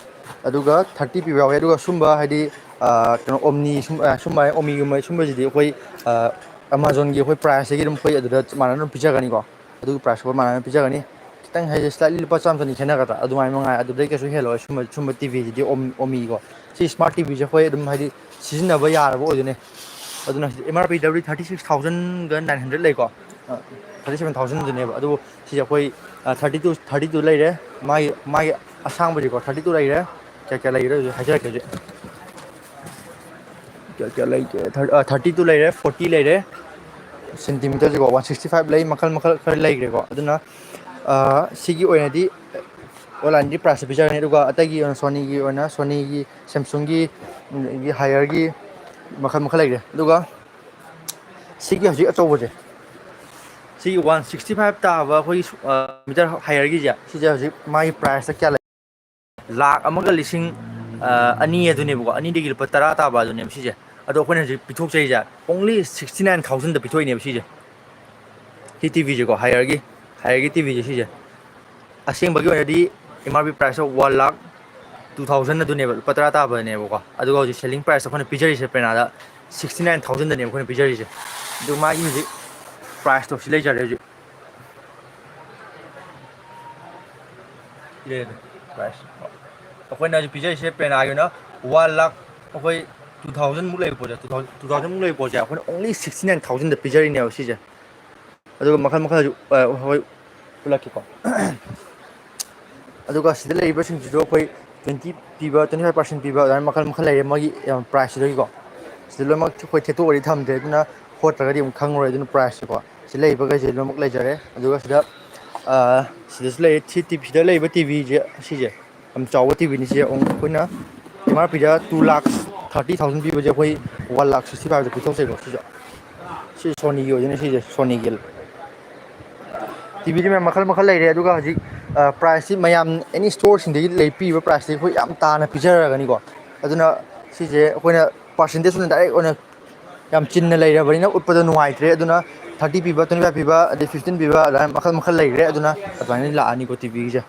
ꯑꯗꯨꯒ ꯊꯥꯔꯇꯤ ꯄꯤꯕ ꯌꯥꯎꯋꯦ꯫ ꯑꯗꯨꯒ ꯁꯨꯝꯕ ꯍꯥꯏꯗꯤ, ꯑ, ꯀꯩꯅꯣ, ꯑꯣꯝꯅꯤ ꯁꯨꯝ, ꯑ, ꯁꯨꯝꯕ ꯑꯣꯝꯅꯤꯒꯨꯝꯕ ꯁꯨꯝꯕꯁꯤꯗꯤ ꯑꯩꯈꯣꯏ, ꯑ, ꯑꯃꯥꯖꯣꯟꯒꯤ ꯑꯩꯈꯣꯏ ꯄ꯭ꯔꯥꯏꯁꯇꯒꯤ ꯑꯗꯨꯝ ꯑꯩꯈꯣꯏ ꯑꯗꯨꯗ ꯃꯥꯟꯅꯅ ꯑꯗꯨꯝ ꯄꯤꯖꯒꯅꯤꯀꯣ꯫ ꯑꯗꯨꯒꯤ ꯄ꯭ꯔꯥꯏꯁ ꯑꯩꯈꯣꯏ ꯃꯥꯟꯅꯅ ꯄꯤꯖꯒꯅꯤ꯫ ꯈꯤꯇꯪ ꯍꯥꯏꯗꯤ slightly ꯂꯨꯄꯥ ꯆꯥꯝꯃ ꯆꯅꯤ ꯈꯦꯠꯅꯒꯗ꯭ꯔꯥ, ꯑꯗꯨꯃꯥꯏꯅ ꯃꯉꯥꯏ꯫ ꯑꯗꯨꯗꯩ ꯀꯩꯁꯨ ꯍꯦꯜꯂꯣꯏ ꯁꯨꯝꯕ, ꯁꯨꯝꯕ ꯇꯤꯚꯤꯁꯤꯗꯤ ꯑꯣꯝ-, ꯑꯣꯝꯅꯤꯀꯣ꯫ ꯁꯤ ꯁ꯭ꯃꯥꯔꯠ ꯇꯤꯚꯤꯁꯦ ꯑꯩꯈꯣꯏ ꯑꯗꯨꯝ ꯍꯥꯏꯗꯤ ꯁꯤꯖꯤꯟꯅꯕ ꯌꯥꯔꯕ ꯑꯣꯏꯗꯣꯏꯅꯦ꯫ ꯑꯗꯨꯅ ꯁꯤꯗꯤ M R P ꯗꯕꯨꯗꯤ thirty six thousand ꯒ nine hundred ꯂꯩꯀꯣ꯫ ꯑ, thirty seven thousand ꯗꯨꯅꯦꯕ꯫ ꯑꯗꯨꯕꯨ ꯁꯤꯁꯦ ꯑꯩꯈꯣꯏ, ꯑ, thirty two, thirty two ꯂꯩꯔꯦ꯫ ꯃꯥꯒꯤ, ꯃꯥꯒꯤ ꯑꯁꯥꯡꯕꯁꯤꯀꯣ, thirty two ꯂꯩꯔꯦ꯫ ꯀꯌꯥ, ꯀꯌꯥ ꯂꯩꯒꯦ ꯍꯧꯖꯤꯛ ꯍꯥꯏꯖꯔꯛꯀꯦ ꯍꯧꯖꯤꯛ꯫ ꯀꯌꯥ, ꯀꯌꯥ ꯂꯩꯒꯦ? Thir-, ꯑ, thirty two ꯂꯩꯔꯦ, forty ꯂꯩꯔꯦ꯫ ꯁꯦꯟꯇꯤꯃꯤꯇꯔꯁꯤꯀꯣ, one sixty five ꯂꯩ, ꯃꯈꯜ, ꯃꯈꯜ ꯈꯔ ꯂꯩꯈ꯭ꯔꯦꯀꯣ꯫ ꯑꯗꯨꯅ, ꯑ, ꯁꯤꯒꯤ ꯑꯣꯏꯅꯗꯤ ꯑꯣꯟꯂꯥꯏꯟꯗꯤ ꯄ꯭ꯔꯥꯏꯁꯁꯦ ꯄꯤꯖꯒꯅꯤ, ꯑꯗꯨꯒ ꯑꯇꯩꯒꯤ ꯑꯣꯏꯅ Sonyꯒꯤ ꯑꯣꯏꯅ, Sonyꯒꯤ, Samsungꯒꯤ, ꯑꯗꯒꯤ Haier ꯒꯤ ꯃꯈꯜ, ꯃꯈꯜ ꯂꯩꯈ꯭ꯔꯦ꯫ ꯑꯗꯨꯒ ꯁꯤꯒꯤ ꯍꯧꯖꯤꯛ ꯑꯆꯧꯕꯁꯦ, ꯁꯤꯒꯤ one sixty five ꯇꯥꯕ ꯑꯩꯈꯣꯏꯒꯤ ꯁꯨ-, ꯑ, ꯃꯤꯇꯔ Haier ꯒꯤꯁꯦ, ꯁꯤꯁꯦ ꯍꯧꯖꯤꯛ ꯃꯥꯒꯤ ꯄ꯭ꯔꯥꯏꯁꯇ ꯀꯌꯥ ꯂꯩ? ꯂꯥꯛ ꯑꯃꯒ ꯂꯤꯁꯤꯡ, ꯑ, ꯑꯅꯤ ꯑꯗꯨꯅꯦꯕꯀꯣ, ꯑꯅꯤꯗꯒꯤ ꯂꯨꯄꯥ ꯇꯔꯥ ꯇꯥꯕ ꯑꯗꯨꯅꯦꯕ ꯁꯤꯁꯦ꯫ ꯑꯗꯣ ꯑꯩꯈꯣꯏꯅ ꯍꯧꯖꯤꯛ ꯄꯤꯊꯣꯛꯆꯔꯤꯁꯦ only sixty nine thousand ꯗ ꯄꯤꯊꯣꯛꯏꯅꯦꯕ ꯁꯤꯁꯦ꯫ ꯁꯤ ꯇꯤꯚꯤꯁꯦꯀꯣ, Haier ꯒꯤ, Haier ꯒꯤ ꯇꯤꯚꯤꯁꯦ ꯁꯤꯁꯦ꯫ ꯑꯁꯦꯡꯕꯒꯤ ꯑꯣꯏꯅꯗꯤ M R P price of one lakh two thousand ꯑꯗꯨꯅꯦꯕ, ꯂꯨꯄꯥ ꯇꯔꯥ ꯇꯥꯕꯅꯦꯕꯀꯣ꯫ ꯑꯗꯨꯒ ꯍꯧꯖꯤꯛ selling price ꯑꯩꯈꯣꯏꯅ ꯄꯤꯖꯔꯤꯁꯦ ꯄꯦꯅꯥꯗ sixty nine thousand ꯗꯅꯦꯕ ꯑꯩꯈꯣꯏꯅ ꯄꯤꯖꯔꯤꯁꯦ꯫ ꯑꯗꯨ ꯃꯥꯒꯤ ꯍꯧꯖꯤꯛ ꯄ꯭ꯔꯥꯏꯁꯇꯣ ꯁꯤ ꯂꯩꯖꯔꯦ ꯍꯧꯖꯤꯛ꯫ ꯄ꯭ꯔꯥꯏꯁ ꯑꯩꯈꯣꯏꯅ ꯍꯧꯖꯤꯛ ꯄꯤꯖꯔꯤꯁꯦ ꯄꯦꯅꯥꯒꯤ ꯑꯣꯏꯅ one lakh, ꯑꯩꯈꯣꯏ two thousand ꯃꯨꯛ ꯂꯩꯕ ꯄꯣꯠꯁꯦ, two thousand, two thousand ꯃꯨꯛ ꯂꯩꯕ ꯄꯣꯠꯁꯦ ꯑꯩꯈꯣꯏꯅ only sixty nine thousand ꯗ ꯄꯤꯖꯔꯤꯅꯦꯕ ꯁꯤꯁꯦ꯫ ꯑꯗꯨꯒ ꯃꯈꯜ ꯃꯈꯜꯁꯨ, ꯑ, ꯍꯣꯏ, ꯎꯠꯂꯛꯀꯦꯀꯣ꯫ ꯑꯗꯨꯒ ꯁꯤꯗ ꯂꯩꯔꯤꯕꯁꯤꯡꯁꯤꯁꯨ ꯑꯩꯈꯣꯏ twenty ꯄꯤꯕ, twenty five percent ꯄꯤꯕ, ꯑꯗꯨꯃꯥꯏꯅ ꯃꯈꯜ ꯃꯈꯜ ꯂꯩꯔꯦ ꯃꯣꯏꯒꯤ, ꯑ, ꯄ꯭ꯔꯥꯏꯁꯁꯤꯗꯒꯤꯀꯣ꯫ ꯁꯤꯗ ꯂꯣꯏꯅꯃꯛ ꯑꯩꯈꯣꯏ ꯊꯦꯠꯇꯣꯛꯑꯗꯤ ꯊꯝꯗ꯭ꯔꯦ, ꯑꯗꯨꯅ ꯍꯣꯠꯇ꯭ꯔꯒꯗꯤ ꯑꯃꯨꯛ ꯈꯪꯉꯔꯣꯏ꯫ ꯑꯗꯨꯅ ꯄ꯭ꯔꯥꯏꯁꯁꯦꯀꯣ, ꯁꯤ ꯂꯩꯕꯈꯩꯁꯦ ꯂꯣꯏꯅꯃꯛ ꯂꯩꯖꯔꯦ꯫ ꯑꯗꯨꯒ ꯁꯤꯗ, ꯑ, ꯁꯤꯗꯁꯨ ꯂꯩꯔꯦ꯫ ꯁꯤ ꯇꯤ-, ꯁꯤꯗ ꯂꯩꯔꯤꯕ ꯇꯤ ꯚꯤꯁꯦ ꯁꯤꯁꯦ ꯌꯥꯝ ꯆꯥꯎꯕ ꯇꯤ ꯚꯤꯅꯤ꯫ ꯁꯤꯁꯦ ꯑꯃꯨꯛ ꯑꯩꯈꯣꯏꯅ ꯑꯦꯝ ꯑꯥꯔ ꯄꯤꯗ two lakhs thirty thousand ꯄꯤꯕꯁꯦ ꯑꯩꯈꯣꯏ one lakh sixty fiveꯗ ꯄꯤꯊꯣꯛꯆꯩꯀꯣ꯫ ꯁꯤꯁꯦ, ꯁꯤ ꯁꯣꯅꯤꯒꯤ ꯑꯣꯏꯗꯣꯏꯅꯦ꯫ ꯁꯤꯁꯦ ꯁꯣꯅꯤꯒꯤ ꯇꯤ ꯚꯤꯗꯤ ꯃꯌꯥꯝ ꯃꯈꯜ ꯃꯈꯜ ꯂꯩꯔꯦ꯫ ꯑꯗꯨꯒ ꯍꯧꯖꯤꯛ, ꯑ, ꯄ꯭ꯔꯥꯏꯁꯁꯤ ꯃꯌꯥꯝ ꯑꯦꯅꯤ ꯁ꯭ꯇꯣꯔꯁꯤꯡꯗꯒꯤ ꯂꯩ, ꯄꯤꯔꯤꯕ ꯄ꯭ꯔꯥꯏꯁꯁꯤ ꯑꯩꯈꯣꯏ ꯌꯥꯝ ꯇꯥꯅ ꯄꯤꯖꯔꯒꯅꯤꯀꯣ꯫ ꯑꯗꯨꯅ ꯁꯤꯁꯦ ꯑꯩꯈꯣꯏꯅ ꯄꯥꯔꯁꯦꯟꯇꯦꯖ ꯑꯣꯏꯅ ꯗꯥꯏꯔꯦꯛ ꯑꯣꯏꯅ ꯌꯥꯝ ꯆꯤꯟꯅ ꯂꯩꯔꯕꯅꯤꯅ ꯎꯠꯄꯗ ꯅꯨꯡꯉꯥꯏꯇ꯭ꯔꯦ꯫ ꯑꯗꯨꯅ thirty ꯄꯤꯕ, twenty five ꯄꯤꯕ, ꯑꯗꯩ fifteen ꯄꯤꯕ, ꯑꯗꯨꯃꯥꯏꯅ ꯃꯈꯜ ꯃꯈꯜ ꯂꯩꯈ꯭ꯔꯦ꯫ ꯑꯗꯨꯅ ꯑꯗꯨꯃꯥꯏꯅ ꯂꯥꯛꯑꯅꯤꯀꯣ ꯇꯤ ꯚꯤꯒꯤꯁꯦ꯫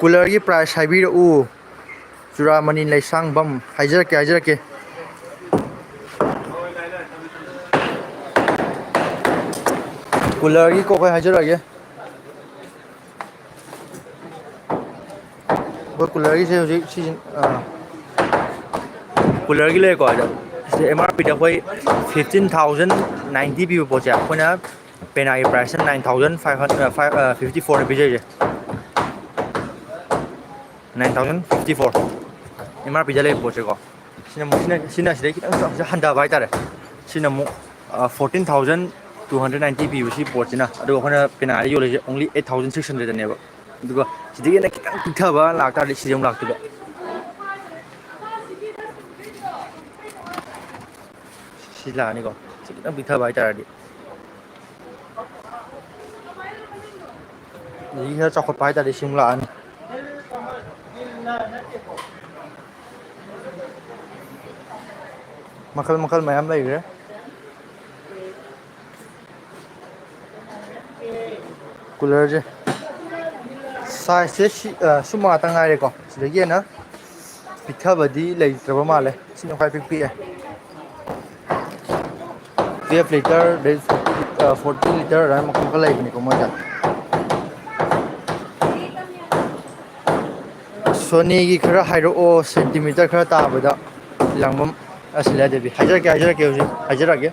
ꯀꯨꯂꯔꯒꯤ ꯄ꯭ꯔꯥꯏꯁ ꯍꯥꯏꯕꯤꯔꯛꯎ꯫ ꯆꯨꯔꯥꯃꯅꯤ ꯂꯩꯁꯥꯡꯕꯝ꯫ ꯍꯥꯏꯖꯔꯛꯀꯦ, ꯍꯥꯏꯖꯔꯛꯀꯦ꯫ ꯀꯨꯂꯔꯒꯤ ꯀꯣꯛ ꯑꯩ ꯍꯥꯏꯖꯔꯛꯑꯒꯦ꯫ ꯑꯩꯈꯣꯏ ꯀꯨꯂꯔꯒꯤꯁꯦ ꯍꯧꯖꯤꯛ ꯁꯤꯖꯤꯟ-, ꯑꯥ, ꯀꯨꯂꯔꯒꯤ ꯂꯩꯔꯦꯀꯣ꯫ ꯑꯗ ꯁꯤꯗ ꯑꯦꯝ ꯑꯥꯔ ꯄꯤꯗ ꯑꯩꯈꯣꯏ fifteen thousand ninety ꯄꯤꯕ ꯄꯣꯠꯁꯦ ꯑꯩꯈꯣꯏꯅ ꯄꯦꯅꯥꯒꯤ ꯄ꯭ꯔꯥꯏꯁꯁꯦ nine thousand five hundred, five, ꯑ, fifty fourꯅꯦ ꯄꯤꯖꯔꯤꯁꯦ꯫ Nine thousand fifty four M R ꯄꯤꯗ ꯂꯩꯕ ꯄꯣꯠꯁꯦꯀꯣ꯫ ꯁꯤꯅ ꯑꯃꯨꯛ, ꯁꯤꯅ, ꯁꯤꯅ ꯁꯤꯗꯩ ꯈꯤꯇꯪ ꯆꯥꯎ-, ꯍꯟꯊꯕ ꯍꯥꯏꯇꯥꯔꯦ꯫ ꯁꯤꯅ ꯑꯃꯨꯛ, ꯑ, fourteen thousand two hundred ninety ꯄꯤꯕ ꯁꯤ ꯄꯣꯠꯁꯤꯅ꯫ ꯑꯗꯨꯒ ꯑꯩꯈꯣꯏꯅ ꯄꯦꯅꯥꯗ ꯌꯣꯜꯂꯤꯁꯦ only eight thousand six hundredꯅꯦꯕ꯫ ꯑꯗꯨꯒ ꯁꯤꯗꯒꯤ ꯍꯦꯟꯅ ꯈꯤꯇꯪ ꯄꯤꯛꯊꯕ ꯂꯥꯛꯇꯥꯔꯗꯤ ꯁꯤꯗꯤ ꯑꯃꯨꯛ ꯂꯥꯛꯇꯣꯏꯕ꯫ ꯁꯤ ꯂꯥꯛꯑꯅꯤꯀꯣ꯫ ꯁꯤ ꯈꯤꯇꯪ ꯄꯤꯛꯊꯕ ꯍꯥꯏꯇꯥꯔꯗꯤ꯫ ꯑꯗꯒꯤ ꯈꯔ ꯆꯥꯎꯈꯠꯄ ꯍꯥꯏꯇꯥꯔꯗꯤ ꯁꯤ ꯑꯃꯨꯛ ꯂꯥꯛꯑꯅꯤ꯫ ꯃꯈꯜ ꯃꯈꯜ ꯃꯌꯥꯝ ꯂꯩꯈ꯭ꯔꯦ꯫ ꯀꯨꯂꯔꯁꯦ ꯁꯥꯏꯖꯁꯦ ꯁꯤ, ꯑ, ꯁꯨꯝꯕ ꯉꯥꯛꯇ ꯉꯥꯏꯔꯦꯀꯣ꯫ ꯁꯤꯗꯒꯤ ꯍꯦꯟꯅ ꯄꯤꯛꯊꯕꯗꯤ ꯂꯩꯇ꯭ꯔꯕ ꯃꯥꯜꯂꯦ꯫ ꯁꯤꯅ ꯈ꯭ꯋꯥꯏ ꯄꯤꯛ ꯄꯤꯛꯑꯦ꯫ Twelve litre, ꯑꯗꯩ forty, ꯑ, forty litre ꯑꯗꯨꯃꯥꯏꯅ ꯃꯈꯜ ꯃꯈꯜ ꯂꯩꯕꯅꯤꯀꯣ ꯃꯣꯏꯗ꯫ ꯁꯣꯅꯤꯒꯤ ꯈꯔ ꯍꯥꯏꯔꯛꯑꯣ, ꯁꯦꯟꯇꯤꯃꯤꯇꯔ ꯈꯔ ꯇꯥꯕꯗ ꯂꯥꯡꯕꯝ ꯑꯁꯤꯂꯥꯗꯦꯕꯤ꯫ ꯍꯥꯏꯖꯔꯛꯀꯦ, ꯍꯥꯏꯖꯔꯛꯀꯦ, ꯍꯧꯖꯤꯛ ꯍꯥꯏꯖꯔꯛꯑꯒꯦ꯫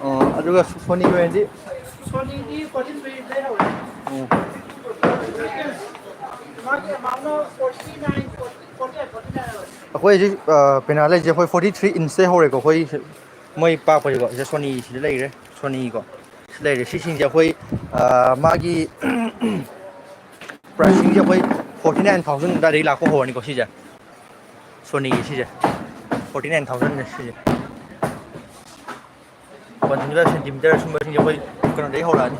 ꯑꯣ, ꯑꯗꯨꯒ ꯁꯣꯅꯤꯒꯤ ꯑꯣꯏꯅꯗꯤ? ꯁꯣꯅꯤꯗꯤ ꯐꯣꯔꯇꯤ ꯊ꯭ꯔꯤ ꯂꯩꯍꯧꯔꯦ꯫ ꯑꯣ꯫ ꯃꯥꯒꯤ ꯑꯦꯃꯥꯎꯟꯅ forty nine, forty, forty eight, forty nine ꯑꯣꯏꯔꯦ꯫ ꯑꯩꯈꯣꯏ ꯍꯧꯖꯤꯛ, ꯑ, ꯄꯦꯅꯥ ꯂꯩꯁꯦ ꯑꯩꯈꯣꯏ ꯐꯣꯔꯇꯤ ꯊ꯭ꯔꯤ ꯏꯟꯁꯇꯩ ꯍꯧꯔꯦꯀꯣ꯫ ꯑꯩꯈꯣꯏ ꯃꯣꯏ ꯄꯥꯛꯄꯁꯦꯀꯣ, ꯁꯤꯗ ꯁꯣꯅꯤ ꯁꯤꯗ ꯂꯩꯔꯦ, ꯁꯣꯅꯤꯀꯣ꯫ ꯁꯤ ꯂꯩꯔꯦ꯫ ꯁꯤꯁꯤꯡꯁꯦ ꯑꯩꯈꯣꯏ, ꯑ, ꯃꯥꯒꯤ ꯄ꯭ꯔꯥꯏꯁꯤꯡꯁꯦ ꯑꯩꯈꯣꯏ ꯐꯣꯔꯇꯤ ꯅꯥꯏꯟ ꯊꯥꯎꯖꯟ ꯑꯗꯨꯋꯥꯏꯗꯒꯤ ꯂꯥꯛꯄ ꯍꯧꯔꯅꯤꯀꯣ ꯁꯤꯁꯦ꯫ ꯁꯣꯅꯤꯒꯤ ꯁꯤꯁꯦ ꯐꯣꯔꯇꯤ ꯅꯥꯏꯟ ꯊꯥꯎꯖꯟꯅꯦ ꯁꯤꯁꯦ꯫ ꯀꯣꯟꯁꯤꯡꯗꯨꯗ ꯁꯦꯟꯇꯤꯃꯤꯇꯔ ꯁꯨꯝꯕꯁꯤꯡꯁꯦ ꯑꯩꯈꯣꯏ ꯀꯩꯅꯣꯗꯒꯤ ꯍꯧꯔꯛꯑꯅꯤ,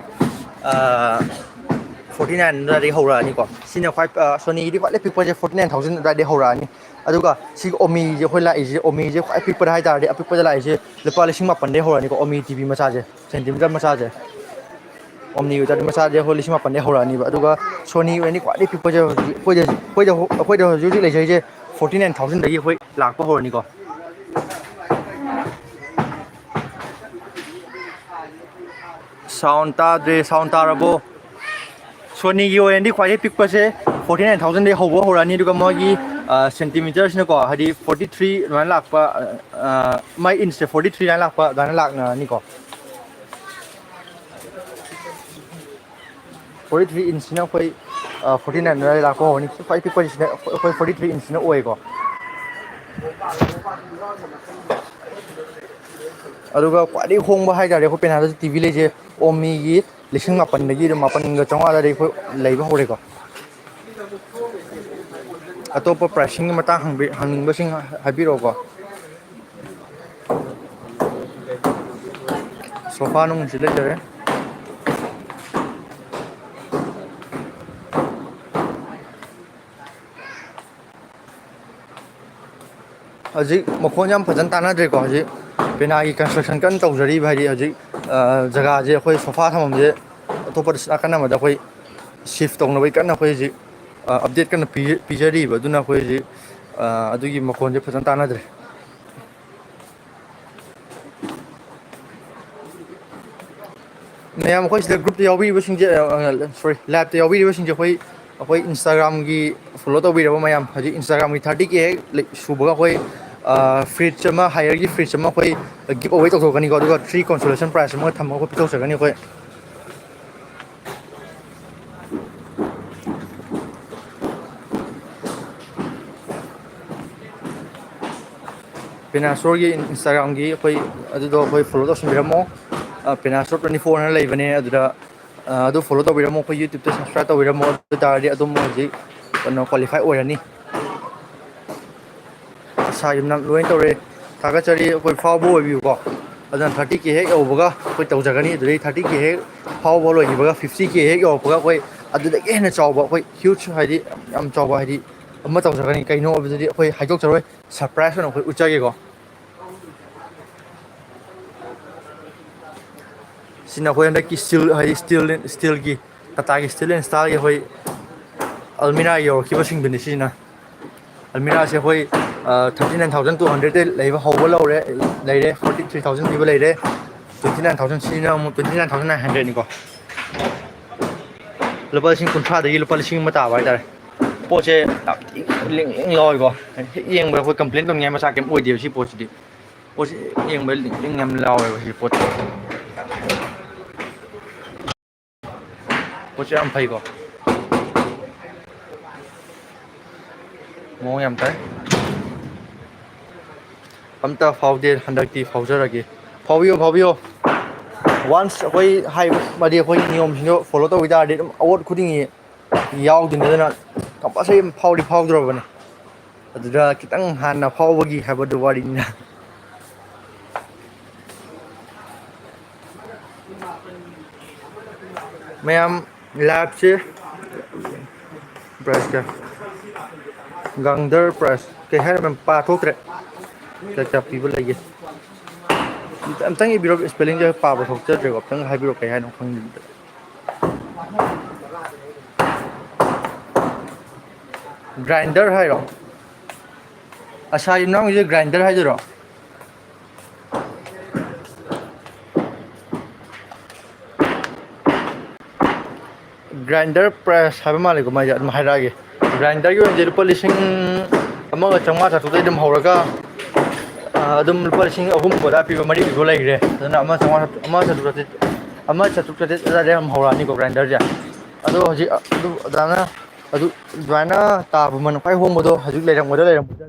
ꯐꯣꯔꯇꯤ ꯅꯥꯏꯟ ꯑꯗꯨꯋꯥꯏꯗꯒꯤ ꯍꯧꯔꯛꯑꯅꯤꯀꯣ꯫ ꯁꯤꯅ ꯈ꯭ꯋꯥꯏ, ꯑ, ꯁꯣꯅꯤꯒꯤꯗꯤ ꯈ꯭ꯋꯥꯏꯗꯒꯤ ꯄꯤꯛꯄꯁꯦ ꯐꯣꯔꯇꯤ ꯅꯥꯏꯟ ꯊꯥꯎꯖꯟ ꯑꯗꯨꯋꯥꯏꯗꯒꯤ ꯍꯧꯔꯛꯑꯅꯤ꯫ ꯑꯗꯨꯒ ꯁꯤꯒꯤ ꯑꯣꯃꯤꯁꯦ ꯑꯩꯈꯣꯏ ꯂꯥꯛꯏꯁꯦ, ꯑꯣꯃꯤꯁꯦ ꯈ꯭ꯋꯥꯏ ꯄꯤꯛꯄꯗ ꯍꯥꯏ ꯇꯥꯔꯗꯤ ꯑꯄꯤꯛꯄꯗ ꯂꯥꯛꯏꯁꯦ ꯂꯨꯄꯥ ꯂꯤꯁꯤꯡ ꯃꯥꯄꯟꯗꯒꯤ ꯍꯧꯔꯛꯑꯅꯤꯀꯣ, ꯑꯣꯃꯤ ꯇꯤ ꯚꯤ ꯃꯆꯥꯁꯦ, ꯁꯦꯟꯇꯤꯃꯤꯇꯔ ꯃꯆꯥꯁꯦ꯫ ꯑꯣꯝꯅꯤ ꯑꯣꯏꯇꯥꯔꯗꯤ ꯃꯆꯥꯁꯦ ꯑꯩꯈꯣꯏ ꯂꯤꯁꯤꯡ ꯃꯥꯄꯟꯗꯒꯤ ꯍꯧꯔꯛꯑꯅꯤꯕ꯫ ꯑꯗꯨꯒ ꯁꯣꯅꯤ ꯑꯣꯏꯔꯅꯤ ꯈ꯭ꯋꯥꯏꯗꯒꯤ ꯄꯤꯛꯄꯁꯦ ꯍꯧꯖꯤꯛ ꯑꯩꯈꯣꯏꯗ, ꯑꯩꯈꯣꯏꯗ, ꯑꯩꯈꯣꯏꯗ ꯍꯧꯖꯤꯛ ꯍꯧꯖꯤꯛ ꯂꯩꯖꯔꯤꯁꯦ ꯐꯣꯔꯇꯤ ꯅꯥꯏꯟ ꯊꯥꯎꯖꯟꯗꯒꯤ ꯑꯩꯈꯣꯏ ꯂꯥꯛꯄ ꯍꯧꯔꯅꯤꯀꯣ꯫ ꯁꯥꯎꯟ ꯇꯥꯗ꯭ꯔꯦ, ꯁꯥꯎꯟ ꯇꯥꯔꯕꯣ? ꯁꯣꯅꯤꯒꯤ ꯑꯣꯏꯅꯗꯤ ꯈ꯭ꯋꯥꯏꯗꯒꯤ ꯄꯤꯛꯄꯁꯦ ꯐꯣꯔꯇꯤ ꯅꯥꯏꯟ ꯊꯥꯎꯖꯟꯗꯒꯤ ꯍꯧꯕ ꯍꯧꯔꯛꯑꯅꯤ, ꯑꯗꯨꯒ ꯃꯣꯏꯒꯤ, ꯑ, ꯁꯦꯟꯇꯤꯃꯤꯇꯔꯁꯤꯅꯀꯣ, ꯍꯥꯏꯗꯤ ꯐꯣꯔꯇꯤ ꯊ꯭ꯔꯤ ꯑꯗꯨꯃꯥꯏꯅ ꯂꯥꯛꯄ, ꯑ, ꯃꯥꯏ ꯏꯟꯁꯁꯦ ꯐꯣꯔꯇꯤ ꯊ꯭ꯔꯤ ꯑꯗꯨꯃꯥꯏꯅ ꯂꯥꯛꯄ, ꯑꯗꯨꯃꯥꯏꯅ ꯂꯥꯛꯅꯔꯅꯤꯀꯣ꯫ ꯐꯣꯔꯇꯤ ꯊ꯭ꯔꯤ ꯏꯟꯁꯁꯤꯅ ꯑꯩꯈꯣꯏ, ꯑ, ꯐꯣꯔꯇꯤ ꯅꯥꯏꯟ ꯑꯗꯨꯋꯥꯏꯗ ꯂꯥꯛꯄ ꯍꯧꯔꯅꯤ꯫ ꯈ꯭ꯋꯥꯏ ꯄꯤꯛꯄꯁꯤꯅ ꯑꯩꯈꯣꯏ ꯐꯣꯔꯇꯤ ꯊ꯭ꯔꯤ ꯏꯟꯁꯁꯤꯅ ꯑꯣꯏꯌꯦꯀꯣ꯫ ꯑꯗꯨꯒ ꯈ꯭ꯋꯥꯏꯗꯒꯤ ꯍꯣꯡꯕ ꯍꯥꯏ ꯇꯥꯔꯗꯤ ꯑꯩꯈꯣꯏ ꯄꯦꯅꯥꯗꯁꯨ ꯇꯤ ꯚꯤ ꯂꯩꯁꯦ ꯑꯣꯝꯅꯤꯒꯤ ꯂꯤꯁꯤꯡ ꯃꯥꯄꯟꯗꯒꯤ ꯑꯗꯨꯝ ꯃꯥꯄꯟꯒ ꯆꯥꯝꯃꯉꯥ ꯑꯗꯨꯋꯥꯏꯗꯒꯤ ꯑꯩꯈꯣꯏ ꯂꯩꯕ ꯍꯧꯔꯦꯀꯣ꯫ ꯑꯇꯣꯞꯄ ꯄ꯭ꯔꯥꯏꯁꯤꯡꯒꯤ ꯃꯇꯥꯡ ꯍꯪꯕꯤ-, ꯍꯪꯅꯤꯡꯕꯁꯤꯡ ꯍꯥꯏꯕꯤꯔꯛꯑꯣꯀꯣ꯫ ꯁꯣꯐꯥ ꯅꯨꯡꯁꯤ ꯂꯩꯖꯔꯦ꯫ ꯍꯧꯖꯤꯛ ꯃꯈꯣꯟ ꯌꯥꯝ ꯐꯖꯅ ꯇꯥꯟꯅꯗ꯭ꯔꯦꯀꯣ꯫ ꯍꯧꯖꯤꯛ ꯄꯦꯅꯥꯒꯤ ꯀꯟꯁꯇ꯭ꯔꯛꯁꯟ ꯀꯟꯅ ꯇꯧꯖꯔꯤꯕ, ꯍꯥꯏꯗꯤ ꯍꯧꯖꯤꯛ, ꯑ, ꯖꯒꯥꯁꯦ ꯑꯩꯈꯣꯏ ꯁꯣꯐꯥ ꯊꯝꯐꯝꯁꯦ ꯑꯇꯣꯞꯄ ꯅꯥꯀꯟ ꯑꯃꯗ ꯑꯩꯈꯣꯏ ꯁꯤꯐ ꯇꯧꯅꯕꯒꯤ ꯀꯟꯅ ꯑꯩꯈꯣꯏ ꯍꯧꯖꯤꯛ, ꯑ, ꯑꯞꯗꯦꯠ ꯀꯟꯅ ꯄꯤ-, ꯄꯤꯖꯔꯤꯕ꯫ ꯑꯗꯨꯅ ꯑꯩꯈꯣꯏ ꯍꯧꯖꯤꯛ, ꯑ, ꯑꯗꯨꯒꯤ ꯃꯈꯣꯟꯁꯦ ꯐꯖꯅ ꯇꯥꯟꯅꯗ꯭ꯔꯦ꯫ ꯃꯌꯥꯝ ꯑꯩꯈꯣꯏ ꯁꯤꯗ ꯒ꯭ꯔꯨꯞꯇ ꯌꯥꯎꯕꯤꯔꯤꯕꯁꯤꯡꯁꯦ, ꯑ, ꯑ, ꯁꯣꯔꯤ, ꯂꯥꯏꯞꯇ ꯌꯥꯎꯕꯤꯔꯤꯕꯁꯤꯡꯁꯦ ꯑꯩꯈꯣꯏ, ꯑꯩꯈꯣꯏ Instagram-ꯒꯤ ꯐꯣꯂꯣ ꯇꯧꯕꯤꯔꯕ ꯃꯌꯥꯝ, ꯍꯧꯖꯤꯛ Instagram-ꯒꯤ ꯊꯥꯔꯇꯤ ꯀꯦ ꯍꯦꯛ ꯂꯩ-, ꯁꯨꯕꯒ ꯑꯩꯈꯣꯏ, ꯐ꯭ꯔꯤꯖ ꯑꯃ, ꯍꯥꯏꯌꯔꯒꯤ ꯐ꯭ꯔꯤꯖ ꯑꯃ ꯑꯩꯈꯣꯏ ꯒꯤꯐ ꯑꯋꯦ ꯇꯧꯊꯣꯛꯀꯅꯤꯀꯣ, ꯑꯗꯨꯒ ꯊ꯭ꯔꯤ ꯀꯣꯟꯁꯣꯂꯦꯁꯟ ꯄ꯭ꯔꯥꯏꯖ ꯑꯃꯒ ꯊꯝꯃꯒ ꯑꯩꯈꯣꯏ ꯄꯤꯊꯣꯛꯆꯒꯅꯤ ꯑꯩꯈꯣꯏ꯫ ꯄꯦꯅꯥꯁꯣꯔꯒꯤ ꯏꯟꯁꯇꯥꯒ꯭ꯔꯥꯝꯒꯤ ꯑꯩꯈꯣꯏ ꯑꯗꯨꯗꯣ ꯑꯩꯈꯣꯏ ꯐꯣꯂꯣ ꯇꯧꯁꯟꯕꯤꯔꯝꯃꯣ꯫ ꯄꯦꯅꯥꯁꯣꯔ ꯇ꯭ꯋꯦꯟꯇꯤ ꯐꯣꯔ ꯍꯥꯏꯅ ꯂꯩꯕꯅꯦ ꯑꯗꯨꯗ꯫ ꯑ, ꯑꯗꯨ ꯐꯣꯂꯣ ꯇꯧꯕꯤꯔꯝꯃꯣ, ꯑꯩꯈꯣꯏ ꯌꯨꯇ꯭ꯌꯨꯕꯇ ꯁꯕꯁꯀ꯭ꯔꯥꯏꯕ ꯇꯧꯕꯤꯔꯝꯃꯣ, ꯑꯗꯨ ꯑꯣꯏ ꯇꯥꯔꯗꯤ ꯑꯗꯨꯝ ꯍꯧꯖꯤꯛ ꯀꯩꯅꯣ ꯀ꯭ꯋꯥꯂꯤꯐꯥꯏ ꯑꯣꯏꯔꯅꯤ꯫ ꯑꯁꯥ ꯌꯨꯝꯅꯥꯝ ꯂꯣꯏꯅ ꯇꯧꯔꯦ꯫ ꯊꯥꯒꯠꯆꯔꯤ꯫ ꯑꯩꯈꯣꯏ ꯐꯥꯎꯕ ꯑꯣꯏꯕꯤꯌꯨꯀꯣ꯫ ꯑꯗꯨꯅ ꯊꯥꯔꯇꯤ ꯀꯦ ꯍꯦꯛ ꯌꯧꯕꯒ ꯑꯩꯈꯣꯏ ꯇꯧꯖꯒꯅꯤ꯫ ꯑꯗꯨꯗꯒꯤ ꯊꯥꯔꯇꯤ ꯀꯦ ꯍꯦꯛ ꯐꯥꯎꯕ ꯂꯣꯏꯈꯤꯕꯒ ꯐꯤꯐꯇꯤ ꯀꯦ ꯍꯦꯛ ꯌꯧꯔꯛꯄꯒ ꯑꯩꯈꯣꯏ ꯑꯗꯨꯗꯒꯤ ꯍꯦꯟꯅ ꯆꯥꯎꯕ ꯑꯩꯈꯣꯏ ꯍ꯭ꯌꯨꯖ ꯍꯥꯏꯗꯤ ꯌꯥꯝ ꯆꯥꯎꯕ ꯍꯥꯏꯗꯤ ꯑꯃ ꯇꯧꯖꯒꯅꯤ꯫ ꯀꯩꯅꯣ ꯍꯥꯏꯕꯗꯨꯗꯤ ꯑꯩꯈꯣꯏ ꯍꯥꯏꯗꯣꯛꯆꯔꯣꯏ, ꯁꯔꯄ꯭ꯔꯥꯏꯖ ꯑꯣꯏꯅ ꯑꯩꯈꯣꯏ ꯎꯠꯆꯒꯦꯀꯣ꯫ ꯁꯤꯅ ꯑꯩꯈꯣꯏ ꯍꯟꯗꯛꯀꯤ ꯁ꯭ꯇꯤꯜ ꯍꯥꯏꯗꯤ ꯁ꯭ꯇꯤꯜ ꯁ꯭ꯇꯤꯜꯒꯤ ꯇꯥꯇꯥꯒꯤ ꯁ꯭ꯇꯤꯜ ꯑꯦꯟ ꯁ꯭ꯇꯥꯏꯜꯒꯤ ꯑꯩꯈꯣꯏ ꯑꯜꯃꯤꯔꯥ ꯌꯧꯔꯛꯈꯤꯕꯁꯤꯡꯗꯨꯅꯤ꯫ ꯁꯤꯁꯤꯅ ꯑꯜꯃꯤꯔꯥꯁꯦ ꯑꯩꯈꯣꯏ ꯊꯥꯔꯇꯤ ꯅꯥꯏꯟ ꯊꯥꯎꯖꯟ ꯇꯨ ꯍꯟꯗ꯭ꯔꯦꯗꯇꯩ ꯂꯩꯕ ꯍꯧꯕ ꯂꯧꯔꯦ, ꯂꯩꯔꯦ꯫ ꯐꯣꯔꯇꯤ ꯊ꯭ꯔꯤ ꯊꯥꯎꯖꯟ ꯄꯤꯕ ꯂꯩꯔꯦ꯫ ꯇ꯭ꯋꯦꯟꯇꯤ ꯅꯥꯏꯟ ꯊꯥꯎꯖꯟ ꯁꯤꯅ ꯑꯃꯨꯛ ꯇ꯭ꯋꯦꯟꯇꯤ ꯅꯥꯏꯟ ꯊꯥꯎꯖꯟ ꯅꯥꯏꯟ ꯍꯟꯗ꯭ꯔꯦꯗꯅꯤꯀꯣ꯫ ꯂꯨꯄꯥ ꯂꯤꯁꯤꯡ ꯀꯨꯟꯊ꯭ꯔꯥꯗꯒꯤ ꯂꯨꯄꯥ ꯂꯤꯁꯤꯡ ꯑꯃ ꯇꯥꯕ ꯍꯥꯏꯇꯥꯔꯦ꯫ ꯄꯣꯠꯁꯦ ꯌꯥꯝ ꯊꯤ ꯂꯤꯡ ꯂꯤꯡ ꯂꯥꯎꯋꯦꯀꯣ꯫ ꯍꯦꯛ ꯌꯦꯡꯕꯗ ꯑꯩꯈꯣꯏ ꯀꯝꯄ꯭ꯂꯦꯟ ꯇꯧꯅꯤꯡꯉꯥꯏ ꯃꯆꯥꯛ ꯀꯩꯝ ꯑꯣꯏꯗꯦꯕ ꯁꯤ ꯄꯣꯠꯁꯤꯗꯤ꯫ ꯄꯣꯠꯁꯤ ꯌꯦꯡꯕꯗ ꯂꯤꯡ ꯂꯤꯡ ꯌꯥꯝ ꯂꯥꯎꯋꯦꯕ ꯁꯤ ꯄꯣꯠꯁꯦ꯫ ꯄꯣꯠꯁꯦ ꯌꯥꯝ ꯐꯩꯀꯣ꯫ ꯃꯑꯣꯡ ꯌꯥꯝ ꯇꯥꯏ꯫ ꯑꯝꯇ ꯐꯥꯎꯗꯦ, ꯍꯟꯗꯛꯇꯤ ꯐꯥꯎꯖꯔꯒꯦ꯫ ꯐꯥꯎꯕꯤꯌꯣ, ꯐꯥꯎꯕꯤꯌꯣ꯫ ꯋꯥꯟꯁ ꯑꯩꯈꯣꯏ ꯍꯥꯏꯕ ꯑꯃꯗꯤ ꯑꯩꯈꯣꯏꯒꯤ ꯅꯤꯌꯣꯝꯁꯤꯡꯗꯣ ꯐꯣꯂꯣ ꯇꯧꯈꯤ ꯇꯥꯔꯗꯤ ꯑꯗꯨꯝ ꯑꯋꯥꯔꯗ ꯈꯨꯗꯤꯡꯒꯤ ꯌꯥꯎꯗꯣꯏꯅꯤ꯫ ꯑꯗꯨꯅ ꯀꯝꯄꯜꯁꯔꯤ ꯑꯃ ꯐꯥꯎꯗꯤ ꯐꯥꯎꯗ꯭ꯔꯕꯅꯤ꯫ ꯑꯗꯨꯗ ꯈꯤꯇꯪ ꯍꯥꯟꯅ ꯐꯥꯎꯕꯒꯤ ꯍꯥꯏꯕꯗꯨ ꯋꯥꯔꯤꯅꯤꯅ꯫ ꯃꯌꯥꯝ ꯂꯥꯏꯐꯁꯦ ꯄ꯭ꯔꯥꯏꯁ ꯀꯌꯥ? ꯒꯥꯡꯗꯔ ꯄ꯭ꯔꯥꯏꯁ ꯀꯩ ꯍꯥꯏꯅꯣ ꯃꯌꯥꯝ ꯄꯥꯊꯣꯛꯇ꯭ꯔꯦ꯫ ꯀꯌꯥ ꯀꯌꯥ ꯄꯤꯕ ꯂꯩꯒꯦ? ꯑꯝꯇꯪ ꯏꯕꯤꯔꯣ, ꯏꯁꯄꯦꯂꯤꯡꯁꯦ ꯄꯥꯕ ꯊꯣꯛꯆꯗ꯭ꯔꯦꯀꯣ꯫ ꯑꯝꯇꯪ ꯍꯥꯏꯕꯤꯔꯣ ꯀꯩ ꯍꯥꯏꯅꯣ ꯈꯪꯗꯕꯤꯗ꯫ ꯒ꯭ꯔꯥꯏꯟꯗꯔ ꯍꯥꯏꯔꯣ? ꯑꯁꯥꯏ ꯏꯅꯥꯎꯒꯤꯁꯦ ꯒ꯭ꯔꯥꯏꯟꯗꯔ ꯍꯥꯏꯗꯣꯏꯔꯣ? ꯒ꯭ꯔꯥꯏꯟꯗꯔ ꯄ꯭ꯔꯥꯏꯁ ꯍꯥꯏꯕ ꯃꯥꯜꯂꯦꯀꯣ, ꯃꯥꯏꯁꯦ ꯑꯗꯨꯝ ꯍꯥꯏꯔꯛꯑꯒꯦ꯫ ꯒ꯭ꯔꯥꯏꯟꯗꯔꯒꯤ ꯑꯣꯏꯅꯗꯤ ꯂꯨꯄꯥ ꯂꯤꯁꯤꯡ ꯑꯃꯒ ꯆꯥꯝꯃꯉꯥ ꯆꯥꯇ꯭ꯔꯨꯛꯇꯩ ꯑꯗꯨꯝ ꯍꯧꯔꯒ ꯑꯗꯨꯝ ꯂꯨꯄꯥ ꯂꯤꯁꯤꯡ ꯑꯍꯨꯝ ꯑꯗꯨꯋꯥꯏ ꯄꯤꯕ, ꯃꯔꯤ ꯄꯤꯕ ꯂꯩꯈ꯭ꯔꯦ꯫ ꯑꯗꯨꯅ ꯑꯃ ꯆꯥꯝꯃꯉꯥ, ꯑꯃ ꯆꯥꯇ꯭ꯔꯨꯛ ꯆꯥꯇ꯭ꯔꯦꯠ, ꯑꯃ ꯆꯥꯇ꯭ꯔꯨꯛ ꯆꯥꯇ꯭ꯔꯦꯠ ꯑꯗꯨꯋꯥꯏꯗ ꯌꯥꯝ ꯍꯧꯔꯛꯑꯅꯤꯀꯣ ꯒ꯭ꯔꯥꯏꯟꯗꯔꯁꯦ꯫ ꯑꯗꯣ ꯍꯧꯖꯤꯛ ꯑꯗꯨ ꯑꯗꯨꯃꯥꯏꯅ, ꯑꯗꯨ ꯑꯗꯨꯃꯥꯏꯅ ꯇꯥꯕ ꯃꯃꯜ ꯈ꯭ꯋꯥꯏ ꯍꯣꯡꯕꯗꯣ ꯍꯧꯖꯤꯛ ꯂꯩꯔꯝꯒꯗ꯭ꯔꯥ ꯂꯩꯔꯝꯃꯣꯏꯗ꯭ꯔꯥ?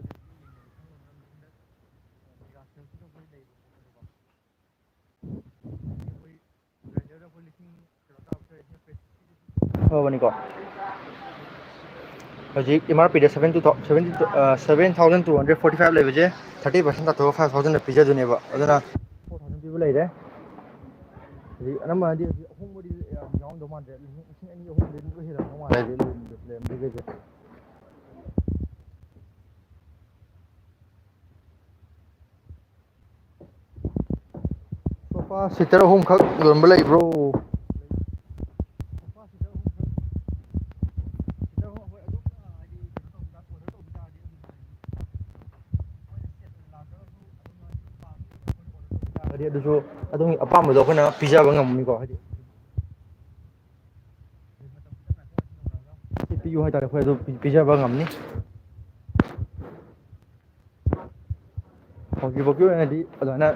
ꯐꯕꯅꯤꯀꯣ꯫ ꯍꯧꯖꯤꯛ M R P ꯗ seven two thou-, seven two, ꯑ, seven thousand two hundred forty five ꯂꯩꯕꯁꯦ, thirty percent ꯇꯥꯊꯣꯛꯑꯒ five thousand ꯗ ꯄꯤꯖꯗꯣꯏꯅꯦꯕ꯫ ꯑꯗꯨꯅ four thousand ꯄꯤꯕ ꯂꯩꯔꯦ꯫ ꯍꯧꯖꯤꯛ ꯑꯅꯝꯕꯅꯗꯤ ꯍꯧꯖꯤꯛ ꯑꯍꯣꯡꯕꯗꯤ ꯌꯥꯝ ꯌꯥꯎꯔꯝꯗꯧ ꯃꯥꯟꯗ꯭ꯔꯦ꯫ ꯂꯤꯁꯤꯡ ꯑꯅꯤ, ꯑꯍꯨꯝꯗꯤ ꯑꯗꯨꯝ ꯂꯣꯏ ꯍꯦꯜꯂꯝꯗꯧ ꯃꯥꯜꯂꯦ ꯍꯧꯖꯤꯛ ꯂꯩꯔꯝ-, ꯂꯩꯔꯝꯗ꯭ꯔꯤꯈꯩꯁꯦ꯫ ꯁꯣꯐꯥ ꯁꯤꯇꯔ ꯑꯍꯨꯝꯈꯛ ꯌꯣꯟꯕ ꯂꯩꯕ꯭ꯔꯣ? ꯍꯥꯏꯗꯤ ꯑꯗꯨꯁꯨ ꯑꯗꯣꯝꯒꯤ ꯑꯄꯥꯝꯕꯗꯣ ꯑꯩꯈꯣꯏꯅ ꯄꯤꯖꯕ ꯉꯝꯃꯅꯤꯀꯣ, ꯍꯥꯏꯗꯤ ꯁꯤ ꯄꯤꯌꯨ ꯍꯥꯏꯇꯥꯔꯦ, ꯑꯩꯈꯣꯏ ꯑꯗꯨ ꯄꯤ-, ꯄꯤꯖꯕ ꯉꯝꯅꯤ꯫ ꯍꯧꯖꯤꯛꯐꯥꯎꯒꯤ ꯑꯣꯏꯅꯗꯤ ꯑꯗꯨꯃꯥꯏꯅ,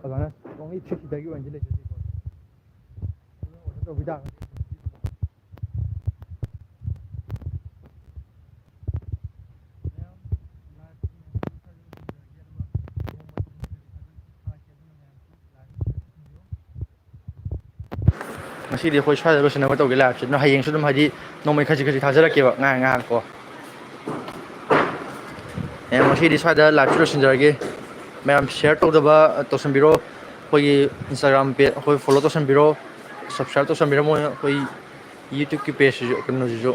ꯑꯗꯨꯃꯥꯏꯅ only three seaterꯒꯤ ꯑꯣꯏꯅꯗꯤ ꯂꯩꯖꯗꯦꯀꯣ꯫ ꯑꯗꯨꯅ order ꯇꯧꯕꯤ ꯇꯥꯔꯒꯗꯤ ꯑꯗꯨꯝ ꯄꯤꯕ ꯉꯝꯅꯤ꯫ ꯉꯁꯤꯗꯤ ꯑꯩꯈꯣꯏ ꯁ꯭ꯋꯥꯏꯗ ꯂꯣꯏꯁꯤꯟꯅꯕ ꯇꯧꯒꯦ ꯂꯥꯏꯞꯁꯦ꯫ ꯑꯗꯨꯅ ꯍꯌꯦꯡꯁꯨ ꯑꯗꯨꯝ ꯍꯥꯏꯗꯤ ꯅꯣꯡꯃꯩ ꯈꯖꯤꯛ ꯈꯖꯤꯛ ꯊꯥꯖꯔꯛꯀꯦꯕ, ꯉꯥꯏꯍꯥꯛ ꯉꯥꯏꯍꯥꯛ ꯀꯣ꯫ ꯃꯌꯥꯝ ꯉꯁꯤꯗꯤ ꯁ꯭ꯋꯥꯏꯗ ꯂꯥꯏꯞꯁꯦ ꯂꯣꯏꯁꯤꯟꯖꯔꯒꯦ꯫ ꯃꯌꯥꯝ share ꯇꯧꯗꯕ ꯇꯧꯁꯟꯕꯤꯔꯣ꯫ ꯑꯩꯈꯣꯏꯒꯤ Instagram page ꯑꯩꯈꯣꯏ follow ꯇꯧꯁꯟꯕꯤꯔꯣ꯫ Subscribe ꯇꯧꯁꯟꯕꯤꯔꯝꯃꯣ ꯑꯩꯈꯣꯏ YouTubeꯀꯤ pageꯁꯤꯁꯨ, ꯀꯩꯅꯣꯁꯤꯁꯨ꯫